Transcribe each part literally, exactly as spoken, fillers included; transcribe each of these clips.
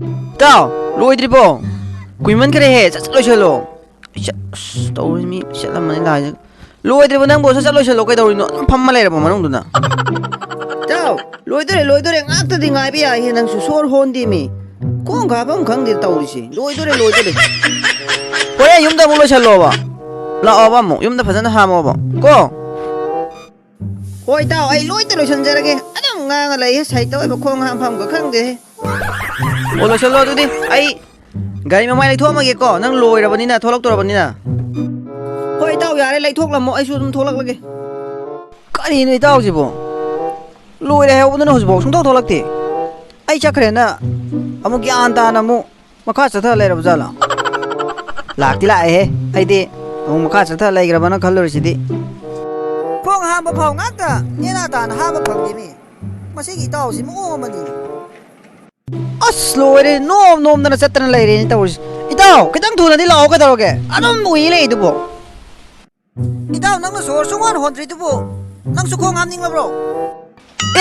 ꯏꯇꯥꯎ, ꯂꯣꯏꯗ꯭ꯔꯤꯕꯣ? ꯀꯨꯏꯃꯟꯈ꯭ꯔꯦꯍꯦ, ꯁꯠ ꯁꯠ ꯂꯣꯏꯁꯜꯂꯣ꯫ ꯏꯁ, ꯑꯁ, ꯇꯧꯔꯤ ꯃꯤ ꯁꯠꯂꯝꯃꯅꯤ ꯂꯥꯏꯁꯦ꯫ ꯂꯣꯏꯗ꯭ꯔꯤꯕꯣ ꯅꯪꯕꯨ? ꯁꯠ ꯁꯠ ꯂꯣꯏꯁꯜꯂꯣ, ꯀꯩꯗꯧꯔꯤꯅꯣ? ꯑꯗꯨꯝ ꯐꯝꯃ ꯂꯩꯔꯕꯣ ꯃꯅꯨꯡꯗꯨꯅ? ꯏꯇꯥꯎ, ꯂꯣꯏꯗꯣꯔꯦ, ꯂꯣꯏꯗꯣꯔꯦ, ꯉꯥꯛꯇꯗꯤ ꯉꯥꯏꯕ ꯌꯥꯏꯍꯦ, ꯅꯪꯁꯨ ꯁꯣꯔ ꯍꯣꯟꯗꯦꯃꯤ꯫ ꯈꯣꯡ ꯀꯥꯞꯐꯝ ꯈꯪꯗꯦ ꯇꯧꯔꯤꯁꯦ꯫ ꯂꯣꯏꯗꯣꯔꯦ, ꯂꯣꯏꯗꯣꯔꯦ꯫ ꯍꯣꯔꯦꯟ ꯌꯨꯝꯗ ꯑꯃꯨꯛ ꯂꯣꯏꯁꯜꯂꯣꯕ꯫ ꯂꯥꯛꯑꯣꯕ ꯑꯃꯨꯛ, ꯌꯨꯝꯗ ꯐꯖꯅ ꯍꯥꯝꯃꯣꯕ꯫ ꯀꯣ? ꯍꯣꯏ ꯏꯇꯥꯎ, ꯑꯩ ꯂꯣꯏꯗ ꯂꯣꯏꯁꯟꯖꯔꯒꯦ꯫ ꯑꯗꯨꯝ ꯉꯥꯡꯉ ꯂꯩꯌꯦ, ꯁꯥꯏꯇ ꯑꯣꯏꯕ ꯈꯣꯡ ꯍꯥꯝꯐꯝꯒ ꯈꯪꯗꯦꯍꯦ꯫ ꯑꯣ, ꯂꯣꯏꯁꯜꯂꯣ ꯑꯗꯨꯗꯤ꯫ ꯑꯩ ꯒꯥꯔꯤ ꯃꯃꯥꯏ ꯂꯩꯊꯣꯛꯑꯝꯃꯒꯦꯀꯣ, ꯅꯪ ꯂꯣꯏꯔꯕꯅꯤꯅ, ꯊꯣꯛꯂꯛꯇꯣꯔꯕꯅꯤꯅ꯫ ꯍꯣꯏ ꯏꯇꯥꯎ, ꯌꯥꯔꯦ, ꯂꯩꯊꯣꯛꯂꯝꯃꯣ, ꯑꯩꯁꯨ ꯑꯗꯨꯝ ꯊꯣꯛꯂꯛꯂꯒꯦ꯫ ꯀꯔꯤꯅꯣ ꯏꯇꯥꯎꯁꯤꯕꯣ? ꯂꯣꯏꯔꯦ ꯍꯥꯏꯍꯧꯕꯗꯨꯅ ꯍꯧꯖꯤꯛꯐꯥꯎ ꯁꯨꯡꯊꯣꯛ ꯊꯣꯛꯂꯛꯇꯦ꯫ ꯑꯩ ꯆꯠꯈ꯭ꯔꯦꯅ ꯑꯃꯨꯛ ꯒ꯭ꯌꯥꯟ ꯇꯥꯅ ꯑꯃꯨꯛ ꯃꯈꯥ ꯆꯠꯊ ꯂꯩꯔꯕ ꯖꯥꯠꯂꯣ? ꯂꯥꯛꯇꯤ ꯂꯥꯛꯑꯦꯍꯦ꯫ ꯑꯩꯗꯤ ꯑꯃꯨꯛ ꯃꯈꯥ ꯆꯠꯊ ꯂꯩꯈ꯭ꯔꯕꯅ ꯈꯜꯂꯨꯔꯤꯁꯤꯗꯤ꯫ ꯈꯣꯡ ꯍꯥꯝꯕ ꯐꯥꯎ ꯉꯥꯛꯇ ꯅꯦꯅꯥ ꯇꯥꯅ ꯍꯥꯝꯕ ꯐꯪꯗꯦꯃꯤ꯫ ꯃꯁꯤꯒꯤ ꯏꯇꯥꯎꯁꯤ ꯃꯑꯣꯡ ꯑꯃꯅꯤ꯫ ꯑꯁ, ꯂꯣꯏꯔꯦ, ꯅꯣꯝ ꯅꯣꯝꯗꯅ ꯆꯠꯇꯅ ꯂꯩꯔꯦꯅꯦ ꯇꯧꯔꯤꯁꯦ꯫ ꯏꯇꯥꯎ, ꯈꯤꯇꯪ ꯊꯨꯅꯗꯤ ꯂꯥꯛꯑꯣ, ꯀꯩꯗꯧꯔꯒꯦ? ꯑꯗꯨꯝ ꯎꯏ ꯂꯩꯗꯨꯕꯣ꯫ ꯏꯇꯥꯎ, ꯅꯪꯅ ꯁꯣꯔ ꯁꯨꯡꯍꯣꯟ ꯍꯣꯟꯗ꯭ꯔꯤꯗꯨꯕꯨ, ꯅꯪꯁꯨ ꯈꯣꯡ ꯍꯥꯝꯅꯤꯡꯂꯕ꯭ꯔꯣ?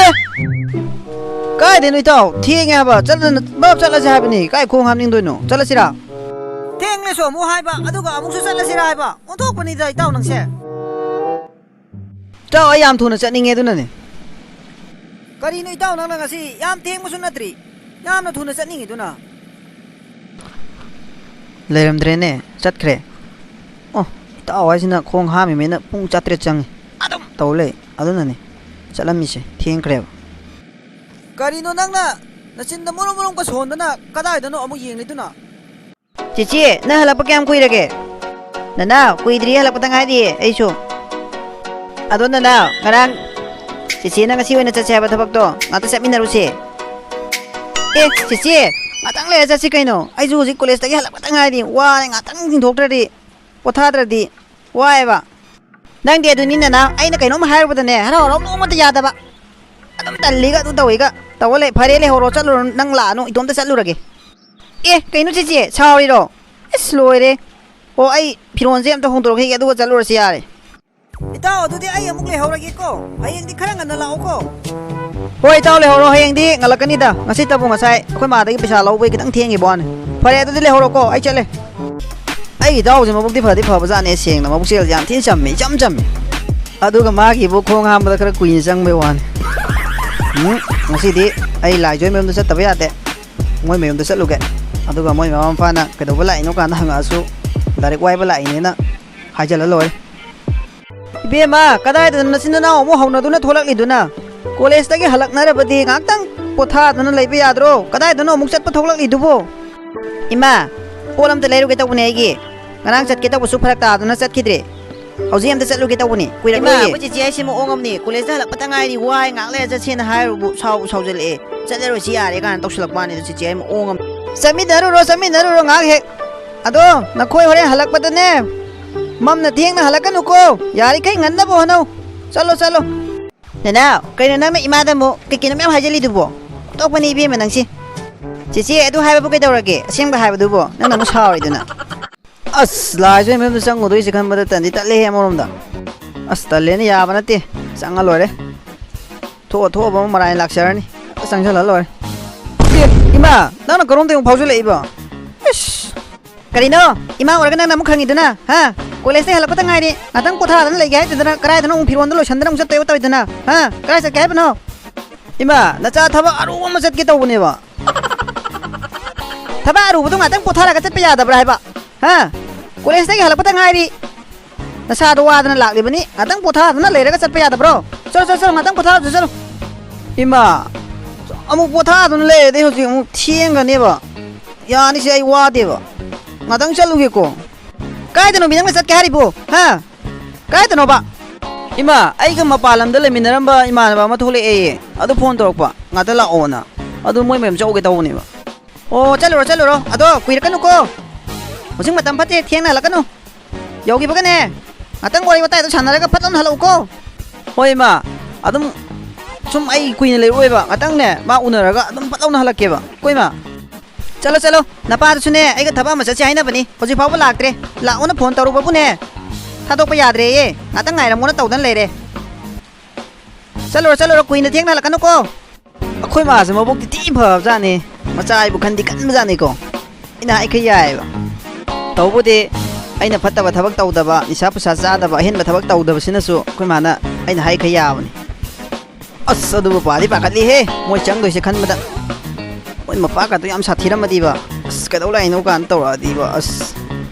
ꯑꯦ! ꯀꯥꯏꯗꯩꯅꯣ ꯏꯇꯥꯎ? ꯊꯦꯡꯉꯦ ꯍꯥꯏꯕ꯫ ꯆꯠꯂ-, ꯄꯞ ꯆꯠꯂꯁꯦ ꯍꯥꯏꯕꯅꯤ꯫ ꯀꯥꯏ ꯈꯣꯡ ꯍꯥꯝꯅꯤꯡꯗꯣꯏꯅꯣ? ꯆꯠꯂꯁꯤꯔꯥ? ꯊꯦꯡꯂꯦꯁꯨ ꯑꯃꯨꯛ ꯍꯥꯏꯕ, ꯑꯗꯨꯒ ꯑꯃꯨꯛꯁꯨ ꯆꯠꯂꯁꯤꯔꯥ ꯍꯥꯏꯕ꯫ ꯑꯣꯟꯊꯣꯛꯄꯅꯤꯗ ꯏꯇꯥꯎ ꯅꯪꯁꯦ꯫ ꯏꯇꯥꯎ, ꯑꯩ ꯌꯥꯝ ꯊꯨꯅ ꯆꯠꯅꯤꯡꯉꯦ ꯑꯗꯨꯅꯅꯦ꯫ ꯀꯔꯤꯅꯣ ꯏꯇꯥꯎ, ꯅꯪꯅ ꯉꯁꯤ ꯌꯥꯝ ꯊꯦꯡꯕꯁꯨ ꯅꯠꯇ꯭ꯔꯤ, ꯌꯥꯝꯅ ꯊꯨꯅ ꯆꯠꯅꯤꯡꯉꯤꯗꯨꯅ? ꯂꯩꯔꯝꯗ꯭ꯔꯦꯅꯦ, ꯆꯠꯈ꯭ꯔꯦ꯫ ꯑꯣ, ꯏꯇꯥꯎ ꯍꯥꯏꯁꯤꯅ ꯈꯣꯡ ꯍꯥꯝꯃꯤꯃꯦꯅ ꯄꯨꯡ ꯆꯥꯇ꯭ꯔꯦꯠ ꯆꯪꯉꯤ꯫ ꯑꯗꯨꯝ ꯇꯧ ꯂꯩ, ꯑꯗꯨꯅꯅꯤ ꯆꯠꯂꯝꯃꯤꯁꯦ, ꯊꯦꯡꯈ꯭ꯔꯦꯕ꯫ ꯀꯔꯤꯅꯣ ꯅꯪꯅ ꯅꯆꯤꯟꯗ ꯃꯨꯔꯨꯝ ꯃꯨꯔꯨꯝꯒ ꯁꯣꯟꯗꯅ ꯀꯗꯥꯏꯗꯅꯣ ꯑꯃꯨꯛ ꯌꯦꯡꯂꯤꯗꯨꯅ? ꯆꯤꯆꯦ, ꯅꯪ ꯍꯜꯂꯛꯄ ꯀꯌꯥꯝ ꯀꯨꯏꯔꯒꯦ? ꯅꯅꯥꯎ, ꯀꯨꯏꯗ꯭ꯔꯤꯌꯦ, ꯍꯜꯂꯛꯄꯗ ꯉꯥꯏꯔꯤꯌꯦ ꯑꯩꯁꯨ꯫ ꯑꯗꯣ ꯅꯅꯥꯎ, ꯉꯔꯥꯡ ꯆꯤꯆꯦꯅ ꯉꯁꯤ ꯑꯣꯏꯅ ꯆꯠꯁꯦ ꯍꯥꯏꯕ ꯊꯕꯛꯇꯣ, ꯉꯥꯛꯇ ꯆꯠꯃꯤꯟꯅꯔꯨꯁꯦ꯫ ꯑꯦ, ꯆꯤꯆꯦ, ꯉꯥꯛꯇꯪ ꯂꯩꯔ ꯆꯠꯁꯤ ꯀꯩꯅꯣ꯫ ꯑꯩꯁꯨ ꯍꯧꯖꯤꯛ ꯀꯣꯂꯦꯖꯇꯒꯤ ꯍꯜꯂꯛꯄꯗ ꯉꯥꯏꯔꯤ, ꯋꯥꯔꯦ, ꯉꯥꯛꯇꯪ ꯆꯤꯡꯊꯣꯛꯇ꯭ꯔꯗꯤ, ꯄꯣꯊꯥꯗ꯭ꯔꯗꯤ ꯋꯥꯏꯑꯦꯕ꯫ ꯅꯪꯗꯤ ꯑꯗꯨꯅꯤ ꯅꯅꯥꯎ, ꯑꯩꯅ ꯀꯩꯅꯣꯝ ꯍꯥꯏꯔꯨꯕꯗꯅꯦ, ꯍꯔꯥꯎ ꯍꯔꯥꯎ ꯅꯣꯡꯃꯇ ꯌꯥꯗꯕ꯫ ꯑꯗꯨꯝ ꯇꯜꯂꯤꯒ ꯑꯗꯨ ꯇꯧꯏꯒ ꯇꯧꯕ ꯂꯩ꯫ ꯐꯔꯦ, ꯂꯩꯍꯧꯔꯣ, ꯆꯠꯂꯨꯔꯣ, ꯅꯪ ꯂꯥꯛꯑꯅꯨ, ꯏꯇꯣꯝꯇ ꯆꯠꯂꯨꯔꯒꯦ꯫ ꯑꯦ, ꯀꯩꯅꯣ ꯆꯤꯆꯦ, ꯁꯥꯎꯔꯤꯔꯣ? ꯏꯁ, ꯂꯣꯏꯔꯦ꯫ ꯑꯣ, ꯑꯩ ꯐꯤꯔꯣꯟꯁꯦ ꯑꯝꯇ ꯍꯣꯡꯗꯣꯔꯛꯈꯤꯒꯦ, ꯑꯗꯨꯒ ꯆꯠꯂꯨꯔꯁꯤ ꯌꯥꯔꯦ꯫ ꯏꯇꯥꯎ, ꯑꯗꯨꯗꯤ ꯑꯩ ꯑꯃꯨꯛ ꯂꯩꯍꯧꯔꯒꯦꯀꯣ꯫ ꯍꯌꯦꯡꯗꯤ ꯈꯔ ꯉꯟꯅ ꯂꯥꯛꯑꯣꯀꯣ꯫ ꯍꯣꯏ, ꯏꯇꯥꯎ, ꯂꯩꯍꯧꯔꯣ, ꯍꯌꯦꯡꯗꯤ ꯉꯜꯂꯛꯀꯅꯤꯗ꯫ ꯉꯁꯤꯇꯕꯨ ꯉꯁꯥꯏ ꯑꯩꯈꯣꯏ ꯃꯥꯗꯒꯤ ꯄꯩꯁꯥ ꯂꯧꯕꯩ ꯈꯤꯇꯪ ꯊꯦꯡꯈꯤꯕ ꯋꯥꯅꯤ꯫ ꯐꯔꯦ, ꯑꯗꯨꯗꯤ ꯂꯩꯍꯧꯔꯣꯀꯣ, ꯑꯩ ꯆꯠꯂꯦ꯫ ꯑꯩ ꯏꯇꯥꯎꯁꯦ ꯃꯕꯨꯛꯇꯤ ꯐꯗꯤ ꯐꯕ ꯖꯥꯠꯅꯦ, ꯁꯦꯡꯅ ꯃꯕꯨꯛꯆꯦꯜꯁꯦ ꯌꯥꯝ ꯊꯤꯅ ꯆꯝꯃꯦ, ꯏꯆꯝ ꯆꯝꯃꯦ꯫ ꯑꯗꯨꯒ ꯃꯥꯒꯤꯕꯨ ꯈꯣꯡ ꯍꯥꯝꯕꯗ ꯈꯔ ꯀꯨꯏꯅ ꯆꯪꯕꯩ ꯋꯥꯅꯤ꯫ ꯎꯝ, ꯉꯁꯤꯗꯤ ꯑꯩ ꯂꯥꯏꯖꯣꯏ ꯃꯌꯨꯝꯗ ꯆꯠꯇꯕ ꯌꯥꯗꯦ꯫ ꯃꯣꯏ ꯃꯌꯨꯝꯗ ꯆꯠꯂꯨꯒꯦ꯫ ꯑꯗꯨꯒ ꯃꯣꯏ ꯃꯃꯥ ꯃꯄꯥꯅ ꯀꯩꯗꯧꯕ ꯂꯥꯛꯏꯅꯣ ꯀꯥꯟꯗ ꯍꯪꯉꯛꯑꯁꯨ, ꯂꯥꯏꯔꯤꯛ ꯋꯥꯏꯕ ꯂꯥꯛꯏꯅꯦꯅ ꯍꯥꯏꯖꯜꯂ ꯂꯣꯏꯔꯦ꯫ ꯏꯕꯦꯝꯃ, ꯀꯗꯥꯏꯗꯅꯣ ꯅꯆꯤꯟ ꯅꯅꯥꯎ ꯑꯃꯨꯛ ꯍꯧꯅꯗꯨꯅ ꯊꯣꯛꯂꯛꯂꯤꯗꯨꯅ? ꯀꯣꯂꯦꯖꯇꯒꯤ ꯍꯜꯂꯛꯅꯔꯕꯗꯤ ꯉꯥꯏꯍꯥꯛꯇꯪ ꯄꯣꯊꯥꯗꯨꯅ ꯂꯩꯕ ꯌꯥꯗ꯭ꯔꯣ? ꯀꯗꯥꯏꯗꯅꯣ ꯑꯃꯨꯛ ꯆꯠꯄ ꯊꯣꯛꯂꯛꯂꯤꯗꯨꯕꯣ? ꯏꯃꯥ, ꯄꯣꯠ ꯑꯝꯇ ꯂꯩꯔꯨꯒꯦ ꯇꯧꯕꯅꯦ ꯑꯩꯒꯤ꯫ ꯉꯔꯥꯡ ꯆꯠꯀꯦ ꯇꯧꯕꯁꯨ ꯐꯔꯛ ꯇꯥꯗꯨꯅ ꯆꯠꯈꯤꯗ꯭ꯔꯦ꯫ ꯍꯧꯖꯤꯛ ꯑꯝꯇ ꯆꯠꯂꯨꯒꯦ ꯇꯧꯕꯅꯤ, ꯏꯃꯥ, ꯀꯨꯏꯔꯛꯂꯣꯏꯌꯦ꯫ ꯑꯩꯈꯣꯏ ꯆꯤꯆꯦ ꯍꯥꯏꯁꯦ ꯃꯑꯣꯡ ꯑꯃꯅꯤ꯫ ꯀꯣꯂꯦꯖꯇ ꯍꯜꯂꯛꯄꯇ ꯉꯥꯏꯔꯤ, ꯋꯥꯏ, ꯉꯥꯏꯍꯥꯛ ꯂꯩꯔ ꯆꯠꯁꯦꯅ ꯍꯥꯏꯔꯨꯕꯨ ꯁꯥꯎꯕꯨ ꯁꯥꯎꯖꯜꯂꯛꯑꯦ꯫ ꯆꯠꯂꯔꯣꯏꯁꯤ ꯌꯥꯔꯦ ꯀꯥꯏꯅ ꯇꯧꯁꯜꯂꯛꯄ ꯋꯥꯅꯤꯗ, ꯆꯤꯆꯦ ꯍꯥꯏ ꯃꯑꯣꯡ ꯑꯃ꯫ ꯆꯠꯃꯤꯟꯅꯔꯨꯔꯣ, ꯆꯠꯃꯤꯟꯅꯔꯨꯔꯣ ꯉꯥꯏꯍꯥꯛ ꯍꯦꯛ꯫ ꯑꯗꯣ ꯅꯈꯣꯏ ꯍꯣꯔꯦꯟ ꯍꯜꯂꯛꯄꯗꯅꯦ, ꯃꯝꯅ ꯊꯦꯡꯅ ꯍꯜꯂꯛꯀꯅꯨꯀꯣ꯫ ꯌꯥꯔꯤꯈꯩ ꯉꯟꯅꯕ ꯍꯣꯠꯅꯧ꯫ ꯆꯠꯂꯣ, ꯆꯠꯂꯣ꯫ ꯅꯅꯥꯎ, ꯀꯩꯅꯣ ꯅꯪꯅ ꯏꯃꯥꯗ ꯑꯃꯨꯛ ꯀꯩ ꯀꯩꯅꯣ ꯃꯌꯥꯝ ꯍꯥꯏꯖꯜꯂꯤꯗꯨꯕꯣ? ꯑꯇꯣꯞꯄꯅꯤ ꯏꯕꯦꯝꯃ ꯅꯪꯁꯤ꯫ ꯆꯦꯆꯦ, ꯑꯗꯨ ꯍꯥꯏꯕꯕꯨ ꯀꯩꯗꯧꯔꯒꯦ? ꯑꯁꯦꯡꯕ ꯍꯥꯏꯕꯗꯨꯕꯣ? ꯅꯪꯅ ꯑꯃꯨꯛ ꯁꯥꯎꯔꯤꯗꯨꯅ꯫ ꯑꯁ, ꯂꯥꯏꯁꯦ ꯃꯌꯨꯝꯗ ꯆꯪꯉꯨꯗꯣꯏꯁꯦ ꯈꯟꯕꯗ ꯇꯟꯗꯤ ꯇꯠꯂꯦꯍꯦ ꯑꯃꯔꯣꯝꯗ꯫ ꯑꯁ, ꯇꯜꯂꯦꯅꯦ, ꯌꯥꯕ ꯅꯠꯇꯦ꯫ ꯆꯪꯉ ꯂꯣꯏꯔꯦ꯫ ꯊꯣꯛꯑ ꯊꯣꯛꯑꯕ ꯑꯃ ꯃꯔꯥꯏꯅ ꯂꯥꯛꯆꯔꯅꯤ꯫ ꯆꯪꯁꯤꯜꯍꯜꯂ ꯂꯣꯏꯔꯦ꯫ ꯑꯦ, ꯏꯃꯥ, ꯅꯪꯅ ꯀꯔꯣꯝꯗꯩ ꯑꯃꯨꯛ ꯐꯥꯎꯖꯜꯂꯛꯏꯕ? ꯏꯁ! ꯀꯔꯤꯅꯣ? ꯏꯃꯥ ꯑꯣꯏꯔꯒ ꯅꯪꯅ ꯑꯃꯨꯛ ꯈꯪꯉꯤꯗꯨꯅ? ꯍꯥ? ꯀꯣꯂꯦꯖꯇꯩ ꯍꯜꯂꯛꯄꯗ ꯉꯥꯏꯔꯤ꯫ ꯉꯥꯛꯇꯪ ꯄꯣꯊꯥꯗꯅ ꯂꯩꯒꯦ ꯍꯥꯏꯗꯨꯗꯅ ꯀꯗꯥꯏꯗꯅꯣ ꯑꯃꯨꯛ ꯐꯤꯔꯣꯟꯗ ꯂꯣꯏꯁꯟꯗꯅ ꯑꯃꯨꯛ ꯆꯠꯇꯣꯏ ꯇꯧꯔꯤꯗꯨꯅ? ꯍꯥ? ꯀꯗꯥꯏ ꯆꯠꯀꯦ ꯍꯥꯏꯕꯅꯣ? ꯏꯃꯥ, ꯅꯆꯥ ꯊꯕꯛ ꯑꯔꯨꯕ ꯑꯃ ꯆꯠꯀꯦ ꯇꯧꯕꯅꯦꯕ꯫ ꯊꯕꯛ ꯑꯔꯨꯕꯗꯣ ꯉꯥꯛꯇꯪ ꯄꯣꯊꯥꯔꯒ ꯆꯠꯄ ꯌꯥꯗꯕ꯭ꯔꯥ ꯍꯥꯏꯕ? ꯍꯥ? ꯀꯣꯂꯦꯖꯇꯒꯤ ꯍꯜꯂꯛꯄꯗ ꯉꯥꯏꯔꯤ꯫ ꯅꯁꯥꯗꯣ ꯋꯥꯗꯅ ꯂꯥꯛꯂꯤꯕꯅꯤ꯫ ꯉꯥꯛꯇꯪ ꯄꯣꯊꯥꯗꯅ ꯂꯩꯔꯒ ꯆꯠꯄ ꯌꯥꯗꯕ꯭ꯔꯣ? ꯆꯠꯂꯣ, ꯆꯠꯂꯣ, ꯆꯠꯂꯣ, ꯉꯥꯛꯇꯪ ꯄꯣꯊꯥꯔꯁꯨ ꯆꯠꯂꯣ꯫ ꯏꯃꯥ, ꯑꯃꯨꯛ ꯄꯣꯊꯥꯗꯨꯅ ꯂꯩꯔꯗꯤ ꯍꯧꯖꯤꯛ ꯑꯃꯨꯛ ꯊꯦꯡꯒꯅꯦꯕ꯫ ꯌꯥꯅꯤꯁꯦ, ꯑꯩ ꯋꯥꯗꯦꯕ꯫ ꯉꯥꯛꯇꯪ ꯆꯠꯂꯨꯒꯦꯀꯣ꯫ ꯀꯥꯏꯗꯅꯣ ꯃꯤ ꯅꯪꯅ ꯆꯠꯀꯦ ꯍꯥꯏꯔꯤꯕꯣ? ꯍꯥ? ꯀꯥꯏꯗꯅꯣꯕ? ꯏꯃꯥ, ꯑꯩꯒ ꯃꯄꯥꯟ ꯂꯝꯗ ꯂꯩꯃꯤꯟꯅꯔꯝꯕ ꯏꯃꯥꯟꯅꯕ ꯑꯃ ꯊꯣꯛꯂꯛꯑꯦꯌꯦ꯫ ꯑꯗꯨ ꯐꯣꯟ ꯇꯧꯔꯛꯄ꯫ ꯉꯥꯛꯇ ꯂꯥꯛꯑꯣꯅ꯫ ꯑꯗꯨ ꯃꯣꯏ ꯃꯌꯥꯝ ꯆꯧꯒꯦ ꯇꯧꯕꯅꯦꯕ꯫ ꯑꯣ, ꯆꯠꯂꯨꯔꯣ, ꯆꯠꯂꯨꯔꯣ꯫ ꯑꯗꯣ ꯀꯨꯏꯔꯛꯀꯅꯨꯀꯣ꯫ ꯍꯧꯖꯤꯛ ꯃꯇꯝ ꯐꯠꯇꯦ, ꯊꯦꯡꯅ ꯍꯜꯂꯛꯀꯅꯨ꯫ ꯌꯧꯈꯤꯕꯒꯅꯦ, ꯉꯥꯛꯇꯪ ꯋꯥꯔꯤ ꯋꯥꯇꯥꯏꯗꯣ ꯁꯥꯟꯅꯔꯒ ꯐꯠ ꯂꯥꯎꯅ ꯍꯜꯂꯛꯎꯀꯣ꯫ ꯍꯣꯏ, ꯏꯃꯥ꯫ ꯑꯗꯨꯝ ꯁꯨꯝ ꯑꯩ ꯀꯨꯏꯅ ꯂꯩꯔꯛꯑꯣꯏꯕ꯫ ꯉꯥꯛꯇꯪꯅꯦ, ꯃꯥ ꯎꯅꯔꯒ ꯑꯗꯨꯝ ꯐꯠ ꯂꯥꯎꯅ ꯍꯜꯂꯛꯀꯦꯕ꯫ ꯀꯣ, ꯏꯃꯥ? ꯆꯠꯂꯣ, ꯆꯠꯂꯣ꯫ ꯅꯄꯥꯗꯨꯁꯨꯅꯦ, ꯑꯩꯒ ꯊꯕꯛ ꯑꯃ ꯆꯠꯁꯦ ꯍꯥꯏꯅꯕꯅꯤ꯫ ꯍꯧꯖꯤꯛ ꯐꯥꯎꯕ ꯂꯥꯛꯇ꯭ꯔꯦ꯫ ꯂꯥꯛꯑꯣꯅ ꯐꯣꯟ ꯇꯧꯔꯨꯕꯕꯨꯅꯦ, ꯊꯥꯗꯣꯛꯄ ꯌꯥꯗ꯭ꯔꯦꯌꯦ꯫ ꯉꯥꯛꯇꯪ ꯉꯥꯏꯔꯝꯃꯣꯅ ꯇꯧꯗꯅ ꯂꯩꯔꯦ꯫ ꯆꯠꯂꯨꯔꯣ, ꯆꯠꯂꯨꯔꯣ, ꯀꯨꯏꯅ ꯊꯦꯡꯅ ꯍꯜꯂꯛꯀꯅꯨꯀꯣ꯫ ꯑꯩꯈꯣꯏ ꯃꯥꯁꯦ ꯃꯕꯨꯛꯇꯤ ꯊꯤ ꯐꯕꯖꯥꯠꯅꯤ, ꯃꯆꯥ ꯑꯩꯕꯨ ꯈꯟꯗꯤ ꯀꯟꯕꯖꯥꯠꯅꯤꯀꯣ꯫ ꯑꯩꯅ ꯍꯥꯏꯈꯩ ꯌꯥꯏꯑꯕ꯫ ꯇꯧꯕꯨꯗꯤ ꯑꯩꯅ ꯐꯠꯇꯕ ꯊꯕꯛ ꯇꯧꯗꯕ, ꯅꯤꯁꯥ ꯄꯨꯁꯥ ꯆꯥꯗꯕ, ꯑꯍꯦꯟꯕ ꯊꯕꯛ ꯇꯧꯗꯕꯁꯤꯅꯁꯨ ꯑꯩꯈꯣꯏ ꯃꯥꯅ ꯑꯩꯅ ꯍꯥꯏꯈꯩ ꯌꯥꯕꯅꯤ꯫ ꯑꯁ, ꯑꯗꯨꯕꯨ ꯄꯥꯗꯤ ꯄꯥꯈꯠꯂꯤꯍꯦ, ꯃꯣꯏ ꯆꯪꯗꯣꯏꯁꯦ ꯈꯟꯕꯗ꯫ ꯃꯣꯏ ꯃꯄꯥꯒꯗꯣ ꯌꯥꯝ ꯁꯥꯊꯤꯔꯝꯃꯗꯤꯕ꯫ ꯑꯁ, ꯀꯩꯗꯧ ꯂꯥꯛꯏꯅꯣ ꯀꯥꯏꯅ ꯇꯧꯔꯛꯑꯗꯤꯕ꯫ ꯑꯁ,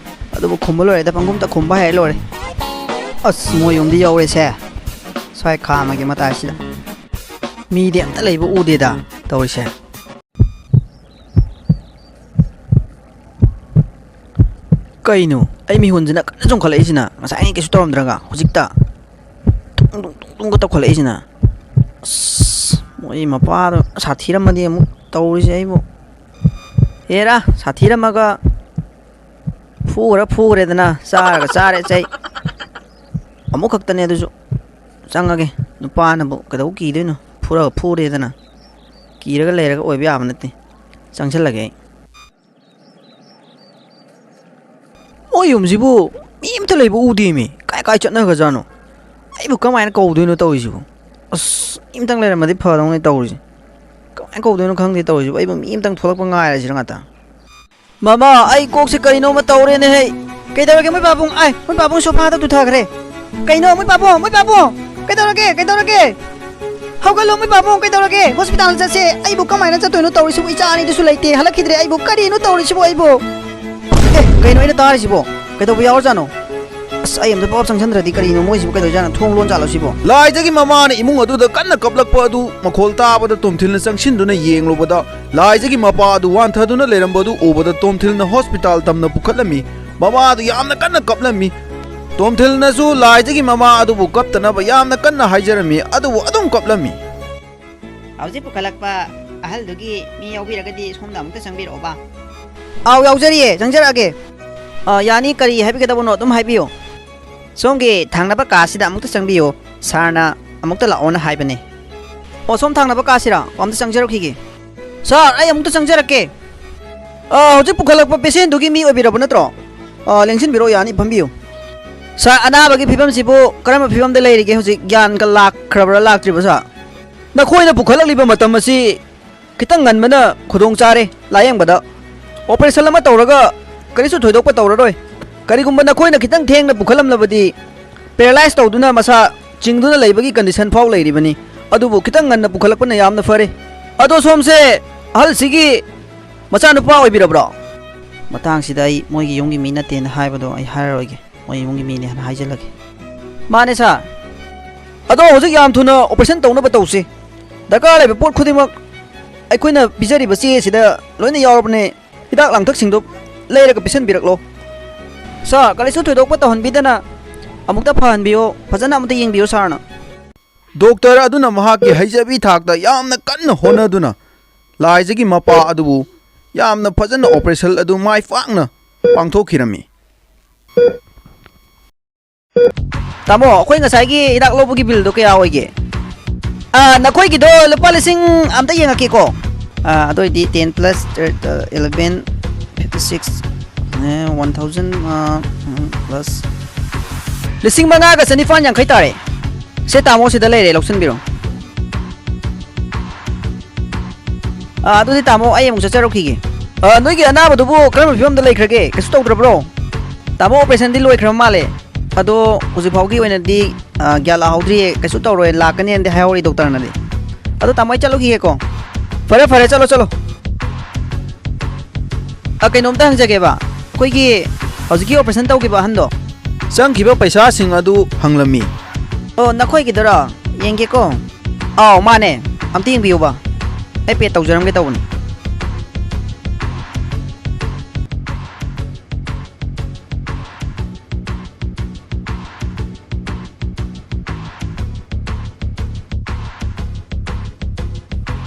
ꯑꯗꯨꯕꯨ ꯈꯨꯝꯕ ꯂꯣꯏꯔꯦꯗ, ꯄꯪꯈꯨꯝꯇ ꯈꯨꯝꯕ ꯍꯩꯔ ꯂꯣꯏꯔꯦ꯫ ꯑꯁ, ꯃꯣꯏ ꯌꯨꯝꯗꯤ ꯌꯧꯔꯦꯁꯦ꯫ ꯁ꯭ꯋꯥꯏ ꯈꯥꯝꯃꯒꯦ ꯃꯇꯥꯏꯁꯤꯗ꯫ ꯃꯤꯗꯤ ꯑꯝꯇ ꯂꯩꯕ ꯎꯗꯦꯗ ꯇꯧꯔꯤꯁꯦ꯫ ꯀꯩꯅꯣ? ꯑꯩ ꯃꯤꯍꯨꯟꯁꯤꯅ ꯀꯟꯅ ꯆꯣꯡꯈꯠꯂꯛꯏꯁꯤꯅ, ꯉꯁꯥꯏ ꯀꯩꯁꯨ ꯇꯧꯔꯝꯗ꯭ꯔꯒ ꯍꯧꯖꯤꯛꯇ ꯇꯨꯡ ꯇꯨꯡ ꯇꯨꯡꯒ ꯇꯧꯈꯠꯂꯛꯏꯁꯤꯅ꯫ ꯑꯁ, ꯃꯣꯏ ꯃꯄꯥꯗꯣ ꯁꯥꯊꯤꯔꯝꯃꯗꯤ ꯑꯃꯨꯛ ꯇꯧꯔꯤꯁꯦ ꯑꯩꯕꯨ꯫ ꯑꯦꯔꯥ, ꯁꯥꯊꯤꯔꯝꯃꯒ ꯐꯨꯈ꯭ꯔ ꯐꯨꯈ꯭ꯔꯦꯗꯅ, ꯆꯥꯔꯒ ꯆꯥꯔꯦ ꯆꯩ꯫ ꯑꯃꯨꯛ ꯈꯛꯇꯅꯦ ꯑꯗꯨꯁꯨ꯫ ꯆꯪꯉꯒꯦ꯫ ꯅꯨꯄꯥꯅꯕꯨ ꯀꯩꯗꯧ ꯀꯤꯗꯣꯏꯅꯣ? ꯐꯨꯔꯒ ꯐꯨꯔꯦꯗꯅ꯫ ꯀꯤꯔꯒ ꯂꯩꯔꯒ ꯑꯣꯏꯕ ꯌꯥꯕ ꯅꯠꯇꯦ꯫ ꯆꯪꯁꯤꯜꯂꯒꯦ ꯑꯩ꯫ ꯃꯣꯏ ꯌꯨꯝꯁꯤꯕꯨ ꯃꯤ ꯑꯝꯇ ꯂꯩꯕ ꯎꯗꯦꯃꯤ꯫ ꯀꯥꯏ ꯀꯥꯏ ꯆꯠꯅꯈ꯭ꯔꯖꯥꯠꯅꯣ? ꯑꯩꯕꯨ ꯀꯃꯥꯏꯅ ꯀꯧꯗꯣꯏꯅꯣ ꯇꯧꯔꯤꯁꯤꯕꯨ? ꯑꯁ, ꯃꯤ ꯑꯝꯇꯪ ꯂꯩꯔꯝꯃꯗꯤ ꯐꯗꯧꯅꯤ ꯇꯧꯔꯤꯁꯦ꯫ ꯀꯃꯥꯏꯅ ꯀꯧꯗꯣꯏꯅꯣ ꯈꯪꯗꯦ ꯇꯧꯔꯤꯁꯤꯕꯨ꯫ ꯑꯩꯕꯨ ꯃꯤ ꯑꯝꯇꯪ ꯊꯣꯛꯂꯛꯄ ꯉꯥꯏꯔꯁꯤꯔ ꯉꯥꯛꯇ꯫ ꯃꯃꯥ, ꯑꯩ ꯀꯣꯛꯁꯦ ꯀꯔꯤꯅꯣꯃ ꯇꯧꯔꯦꯅꯦ ꯍꯩ꯫ ꯀꯩꯗꯧꯔꯒꯦ ꯃꯣꯏ ꯄꯥꯕꯨꯡ? ꯑꯥꯏ, ꯃꯣꯏ ꯄꯥꯕꯨꯡ ꯁꯣꯐꯥꯗ ꯇꯨꯊꯈ꯭ꯔꯦ꯫ ꯀꯩꯅꯣ ꯃꯣꯏ ꯄꯥꯕꯨꯡ, ꯃꯣꯏ ꯄꯥꯕꯨꯡ? ꯀꯩꯗꯧꯔꯒꯦ, ꯀꯩꯗꯧꯔꯒꯦ? ꯍꯧꯒꯠꯂꯣ ꯃꯣꯏ ꯄꯥꯕꯨꯡ, ꯀꯩꯗꯧꯔꯒꯦ? ꯍꯣꯁꯄꯤꯇꯥꯜ ꯆꯠꯁꯦ꯫ ꯑꯩꯕꯨ ꯀꯃꯥꯏꯅ ꯆꯠꯇꯣꯏꯅꯣ ꯇꯧꯔꯤꯁꯤꯕꯨ? ꯏꯆꯥ ꯑꯅꯤꯗꯨꯁꯨ ꯂꯩꯇꯦ, ꯍꯜꯂꯛꯈꯤꯗ꯭ꯔꯦ꯫ ꯑꯩꯕꯨ ꯀꯔꯤꯅꯣ ꯇꯧꯔꯤꯁꯤꯕꯨ ꯑꯩꯕꯨ? ꯑꯦ, ꯀꯩꯅꯣ ꯑꯩꯅ ꯇꯥꯔꯤꯁꯤꯕꯣ? ꯀꯩꯗꯧꯕ ꯌꯥꯎꯔꯖꯥꯠꯅꯣ? ꯑꯁ, ꯑꯩ ꯑꯝꯇ ꯄꯥꯎ ꯆꯪꯁꯟꯗ꯭ꯔꯗꯤ꯫ ꯀꯔꯤꯅꯣ ꯃꯣꯏꯁꯤꯕꯨ ꯀꯩꯗꯧꯖꯥꯠꯅꯣ? ꯊꯣꯡ ꯂꯣꯟ ꯖꯥꯠꯂꯣ ꯁꯤꯕꯣ? ꯂꯥꯏꯖꯒꯤ ꯃꯃꯥꯅ ꯏꯃꯨꯡ ꯑꯗꯨꯗ ꯀꯟꯅ ꯀꯞꯂꯛꯄ ꯑꯗꯨ ꯃꯈꯣꯜ ꯇꯥꯕꯗ ꯇꯣꯝꯊꯤꯜꯅ ꯆꯪꯁꯤꯟꯗꯨꯅ ꯌꯦꯡꯂꯨꯕꯗ, ꯂꯥꯏꯖꯒꯤ ꯃꯄꯥ ꯑꯗꯨ ꯋꯥꯟꯊꯗꯨꯅ ꯂꯩꯔꯝꯕ ꯑꯗꯨ ꯎꯕꯗ ꯇꯣꯝꯊꯤꯜꯅ ꯍꯣꯁꯄꯤꯇꯥꯜ ꯇꯝꯅ ꯄꯨꯈꯠꯂꯝꯃꯤ꯫ ꯃꯃꯥ ꯑꯗꯨ ꯌꯥꯝꯅ ꯀꯟꯅ ꯀꯞꯂꯝꯃꯤ꯫ ꯇꯣꯝꯊꯤꯜꯅꯁꯨ ꯂꯥꯏꯖꯒꯤ ꯃꯃꯥ ꯑꯗꯨꯕꯨ ꯀꯞꯇꯅꯕ ꯌꯥꯝꯅ ꯀꯟꯅ ꯍꯥꯏꯖꯔꯝꯃꯤ, ꯑꯗꯨꯕꯨ ꯑꯗꯨꯝ ꯀꯞꯂꯝꯃꯤ꯫ ꯍꯧꯖꯤꯛ ꯄꯨꯈꯠꯂꯛꯄ ꯑꯍꯜꯗꯨꯒꯤ ꯃꯤ ꯌꯥꯎꯕꯤꯔꯒꯗꯤ ꯁꯣꯝꯗ ꯑꯃꯨꯛꯇ ꯆꯪꯕꯤꯔꯛꯑꯣꯕ꯫ ꯑꯥꯎ, ꯌꯥꯎꯖꯔꯤꯌꯦ, ꯆꯪꯖꯔꯛꯑꯒꯦ꯫ ꯑꯥ, ꯌꯥꯅꯤ, ꯀꯔꯤ ꯍꯥꯏꯕꯤꯒꯗꯕꯅꯣ ꯑꯗꯨꯝ ꯍꯥꯏꯕꯤꯌꯨ꯫ ꯁꯣꯝꯒꯤ ꯊꯪꯅꯕ ꯀꯥꯁꯤꯗ ꯑꯃꯨꯛꯇ ꯆꯪꯕꯤꯌꯨ, ꯁꯥꯔꯅ ꯑꯃꯨꯛꯇ ꯂꯥꯛꯑꯣꯅ ꯍꯥꯏꯕꯅꯦ꯫ ꯑꯣ, ꯁꯣꯝ ꯊꯪꯅꯕ ꯀꯥꯁꯤꯔꯥ? ꯑꯣ, ꯑꯝꯇ ꯆꯪꯖꯔꯛꯈꯤꯒꯦ꯫ ꯁꯥꯔ, ꯑꯩ ꯑꯃꯨꯛꯇ ꯆꯪꯖꯔꯛꯀꯦ꯫ ꯑꯥ, ꯍꯧꯖꯤꯛ ꯄꯨꯈꯠꯂꯛꯄ ꯄꯦꯁꯦꯟꯗꯨꯒꯤ ꯃꯤ ꯑꯣꯏꯕꯤꯔꯕ ꯅꯠꯇ꯭ꯔꯣ? ꯑꯥ, ꯂꯦꯡꯁꯤꯟꯕꯤꯔꯛꯑꯣ, ꯌꯥꯅꯤ, ꯐꯝꯕꯤꯌꯨ꯫ ꯁꯥꯔ, ꯑꯅꯥꯕꯒꯤ ꯐꯤꯕꯝꯁꯤꯕꯨ ꯀꯔꯝꯕ ꯐꯤꯕꯝꯗ ꯂꯩꯔꯤꯒꯦ? ꯍꯧꯖꯤꯛ ꯒ꯭ꯌꯥꯟꯒ ꯂꯥꯛꯈ꯭ꯔꯕ꯭ꯔꯥ, ꯂꯥꯛꯇ꯭ꯔꯤꯕ꯭ꯔꯥ, ꯁꯥꯔ? ꯅꯈꯣꯏꯅ ꯄꯨꯈꯠꯂꯛꯂꯤꯕ ꯃꯇꯝ ꯑꯁꯤ ꯈꯤꯇꯪ ꯉꯟꯕꯅ ꯈꯨꯗꯣꯡ ꯆꯥꯔꯦ ꯂꯥꯌꯦꯡꯕꯗ꯫ ꯑꯣꯄꯔꯦꯁꯟ ꯑꯃ ꯇꯧꯔꯒ ꯀꯔꯤꯁꯨ ꯊꯣꯏꯗꯣꯛꯄ ꯇꯧꯔꯔꯣꯏ꯫ ꯀꯔꯤꯒꯨꯝꯕ ꯅꯈꯣꯏꯅ ꯈꯤꯇꯪ ꯊꯦꯡꯅ ꯄꯨꯈꯠꯂꯝꯂꯕꯗꯤ ꯄꯦꯔꯥꯂꯥꯏꯁ ꯇꯧꯗꯨꯅ ꯃꯁꯥ ꯆꯤꯡꯗꯨꯅ ꯂꯩꯕꯒꯤ ꯀꯟꯗꯤꯁꯟ ꯐꯥꯎ ꯂꯩꯔꯤꯕꯅꯤ꯫ ꯑꯗꯨꯕꯨ ꯈꯤꯇꯪ ꯉꯟꯅ ꯄꯨꯈꯠꯂꯛꯄꯅ ꯌꯥꯝꯅ ꯐꯔꯦ꯫ ꯑꯗꯣ ꯁꯣꯝꯁꯦ ꯑꯍꯜꯁꯤꯒꯤ ꯃꯆꯥꯅꯨꯄꯥ ꯑꯣꯏꯕꯤꯔꯕ꯭ꯔꯣ? ꯃꯇꯥꯡꯁꯤꯗ ꯑꯩ ꯃꯣꯏꯒꯤ ꯌꯨꯝꯒꯤ ꯃꯤ ꯅꯠꯇꯦꯅ ꯍꯥꯏꯕꯗꯣ ꯑꯩ ꯍꯥꯏꯔꯔꯣꯏꯒꯦ꯫ ꯃꯣꯏ ꯏꯃꯨꯡꯒꯤ ꯃꯤꯅꯦ ꯍꯥꯏꯅ ꯍꯥꯏꯖꯜꯂꯒꯦ꯫ ꯃꯥꯅꯦ ꯁꯥꯔ꯫ ꯑꯗꯣ ꯍꯧꯖꯤꯛ ꯌꯥꯝ ꯊꯨꯅ ꯑꯣꯄꯔꯦꯁꯟ ꯇꯧꯅꯕ ꯇꯧꯁꯤ꯫ ꯗꯔꯀꯥꯔ ꯂꯩꯕ ꯄꯣꯠ ꯈꯨꯗꯤꯡꯃꯛ ꯑꯩꯈꯣꯏꯅ ꯄꯤꯖꯔꯤꯕ ꯆꯦ ꯑꯁꯤꯗ ꯂꯣꯏꯅ ꯌꯥꯎꯔꯕꯅꯦ꯫ ꯍꯤꯗꯥꯛ ꯂꯥꯡꯊꯛꯁꯤꯡꯗꯣ ꯂꯩꯔꯒ ꯄꯤꯁꯟꯕꯤꯔꯛꯂꯣ꯫ ꯁꯥꯔ, ꯀꯔꯤꯁꯨ ꯊꯣꯏꯗꯣꯛꯄ ꯇꯧꯍꯟꯕꯤꯗꯅ ꯑꯃꯨꯛꯇ ꯐꯍꯟꯕꯤꯌꯣ, ꯐꯖꯅ ꯑꯃꯨꯛꯇ ꯌꯦꯡꯕꯤꯌꯣ ꯁꯥꯔꯅ꯫ ꯗꯣꯛꯇꯔ ꯑꯗꯨꯅ ꯃꯍꯥꯛꯀꯤ ꯍꯩꯖꯕꯤ ꯊꯥꯛꯇ ꯌꯥꯝꯅ ꯀꯟꯅ ꯍꯣꯠꯅꯗꯨꯅ ꯂꯥꯏꯖꯒꯤ ꯃꯄꯥ ꯑꯗꯨꯕꯨ ꯌꯥꯝꯅ ꯐꯖꯅ ꯑꯣꯄꯔꯦꯁꯟ ꯑꯗꯨ ꯃꯥꯏ ꯄꯥꯛꯅ ꯄꯥꯡꯊꯣꯛꯈꯤꯔꯝꯃꯤ꯫ ꯇꯥꯃꯣ, ꯑꯩꯈꯣꯏ ꯉꯁꯥꯏꯒꯤ ꯍꯤꯗꯥꯛ ꯂꯧꯕꯒꯤ ꯕꯤꯜꯗꯣ ꯀꯌꯥ ꯑꯣꯏꯒꯦ? ꯑꯥ, ꯅꯈꯣꯏꯒꯤꯗꯣ ꯂꯨꯄꯥ ꯂꯤꯁꯤꯡ ꯑꯝꯇ ꯌꯦꯡꯉꯛꯀꯦꯀꯣ꯫ ꯑꯥ, ꯑꯗꯨ ꯑꯣꯏꯗꯤ ten plus eleven, fifty six, one thousand plus ꯂꯤꯁꯤꯡ ꯃꯉꯥꯒ ꯆꯅꯤꯄꯥꯟ ꯌꯥꯡꯈꯩ ꯇꯥꯔꯦ꯫ ꯁꯦ ꯇꯥꯃꯣ, ꯁꯤꯗ ꯂꯩꯔꯦ, ꯂꯧꯁꯤꯟꯕꯤꯔꯣ꯫ ꯑꯥ, ꯑꯗꯨꯗꯤ ꯇꯥꯃꯣ, ꯑꯩ ꯑꯃꯨꯛ ꯆꯠꯆꯔꯛꯈꯤꯒꯦ꯫ ꯑꯥ, ꯅꯣꯏꯒꯤ ꯑꯅꯥꯕꯗꯨꯕꯨ ꯀꯔꯝꯕ ꯐꯤꯕꯝꯗ ꯂꯩꯈ꯭ꯔꯒꯦ? ꯀꯩꯁꯨ ꯇꯧꯗ꯭ꯔꯕ꯭ꯔꯣ? ꯇꯥꯃꯣ, ꯑꯣꯄꯔꯦꯁꯟꯗꯤ ꯂꯣꯏꯈ꯭ꯔꯕ ꯃꯥꯜꯂꯦ꯫ ꯑꯗꯣ ꯍꯧꯖꯤꯛ ꯐꯥꯎꯒꯤ ꯑꯣꯏꯅꯗꯤ, ꯑꯥ, ꯒ꯭ꯌꯥꯟ ꯂꯥꯍꯧꯗ꯭ꯔꯤꯌꯦ, ꯀꯩꯁꯨ ꯇꯧꯔꯣꯏ, ꯂꯥꯛꯀꯅꯤꯅꯗꯤ ꯍꯥꯏꯍꯧꯔꯤ ꯗꯣꯛꯇꯔꯅꯗꯤ꯫ ꯑꯗꯣ ꯇꯥꯃꯣ, ꯑꯩ ꯆꯠꯂꯨꯈꯤꯒꯦꯀꯣ꯫ ꯐꯔꯦ, ꯐꯔꯦ, ꯆꯠꯂꯣ, ꯆꯠꯂꯣ꯫ ꯑ, ꯀꯩꯅꯣꯝꯇ ꯍꯪꯖꯒꯦꯕ, ꯑꯩꯈꯣꯏꯒꯤ ꯍꯧꯖꯤꯛꯀꯤ ꯑꯣꯄꯔꯦꯁꯟ ꯇꯧꯈꯤꯕ ꯑꯍꯟꯗꯣ꯫ ꯆꯪꯈꯤꯕ ꯄꯩꯁꯥꯁꯤꯡ ꯑꯗꯨ ꯍꯪꯂꯝꯃꯤ꯫ ꯑꯣ, ꯅꯈꯣꯏꯒꯤꯗꯨꯔꯣ? ꯌꯦꯡꯒꯦꯀꯣ꯫ ꯑꯥꯎ, ꯃꯥꯅꯦ꯫ ꯑꯝꯇ ꯌꯦꯡꯕꯤꯌꯨꯕ꯫ ꯑꯩ ꯄꯦ ꯇꯧꯖꯔꯝꯒꯦ ꯇꯧꯕꯅꯤ꯫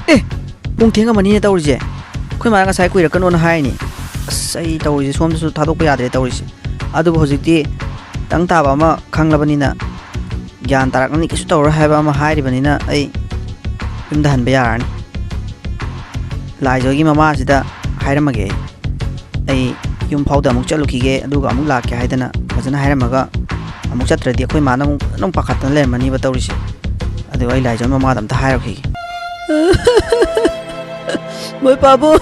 ꯑꯦ, ꯄꯨꯡ ꯊꯦꯡꯉꯝꯃꯅꯤꯅꯦ ꯇꯧꯔꯤꯁꯦ꯫ ꯑꯩꯈꯣꯏ ꯃꯥꯅ ꯉꯁꯥꯏ ꯀꯨꯏꯔꯛꯀꯅꯣꯅ ꯍꯥꯏꯔꯤꯅꯤ꯫ ꯑꯁ, ꯑꯩ ꯇꯧꯔꯤꯁꯦ ꯁꯣꯝꯗꯁꯨ ꯊꯥꯗꯣꯛꯄ ꯌꯥꯗ꯭ꯔꯦ ꯇꯧꯔꯤꯁꯦ꯫ ꯑꯗꯨꯕꯨ ꯍꯧꯖꯤꯛꯇꯤ ꯈꯤꯇꯪ ꯇꯥꯕ ꯑꯃ ꯈꯪꯂꯕꯅꯤꯅ, ꯒ꯭ꯌꯥꯟ ꯇꯥꯔꯛꯀꯅꯤ, ꯀꯩꯁꯨ ꯇꯧꯔꯣꯏ ꯍꯥꯏꯕ ꯑꯃ ꯍꯥꯏꯔꯤꯕꯅꯤꯅ ꯑꯩ ꯌꯨꯝꯗ ꯍꯟꯕ ꯌꯥꯔꯅꯤ꯫ ꯂꯥꯏꯖꯒꯤ ꯃꯃꯥꯁꯤꯗ ꯍꯥꯏꯔꯝꯃꯒꯦ ꯑꯩ꯫ ꯑꯩ ꯌꯨꯝ ꯐꯥꯎꯗ ꯑꯃꯨꯛ ꯆꯠꯂꯨꯈꯤꯒꯦ, ꯑꯗꯨꯒ ꯑꯃꯨꯛ ꯂꯥꯛꯀꯦ ꯍꯥꯏꯗꯅ ꯐꯖꯅ ꯍꯥꯏꯔꯝꯃꯒ ꯑꯃꯨꯛ ꯆꯠꯇ꯭ꯔꯗꯤ ꯑꯩꯈꯣꯏ ꯃꯥꯅ ꯑꯃꯨꯛ ꯑꯗꯨꯝ ꯄꯥꯈꯠꯇꯅ ꯂꯩꯔꯝꯃꯅꯤꯕ ꯇꯧꯔꯤꯁꯦ꯫ ꯑꯗꯨ ꯑꯩ ꯂꯥꯏꯖꯥꯎ ꯃꯃꯥꯗ ꯑꯝꯇ ꯍꯥꯏꯔꯨꯈꯤꯒꯦ꯫ ꯃꯣꯏ ꯄꯥꯕꯨꯡ꯫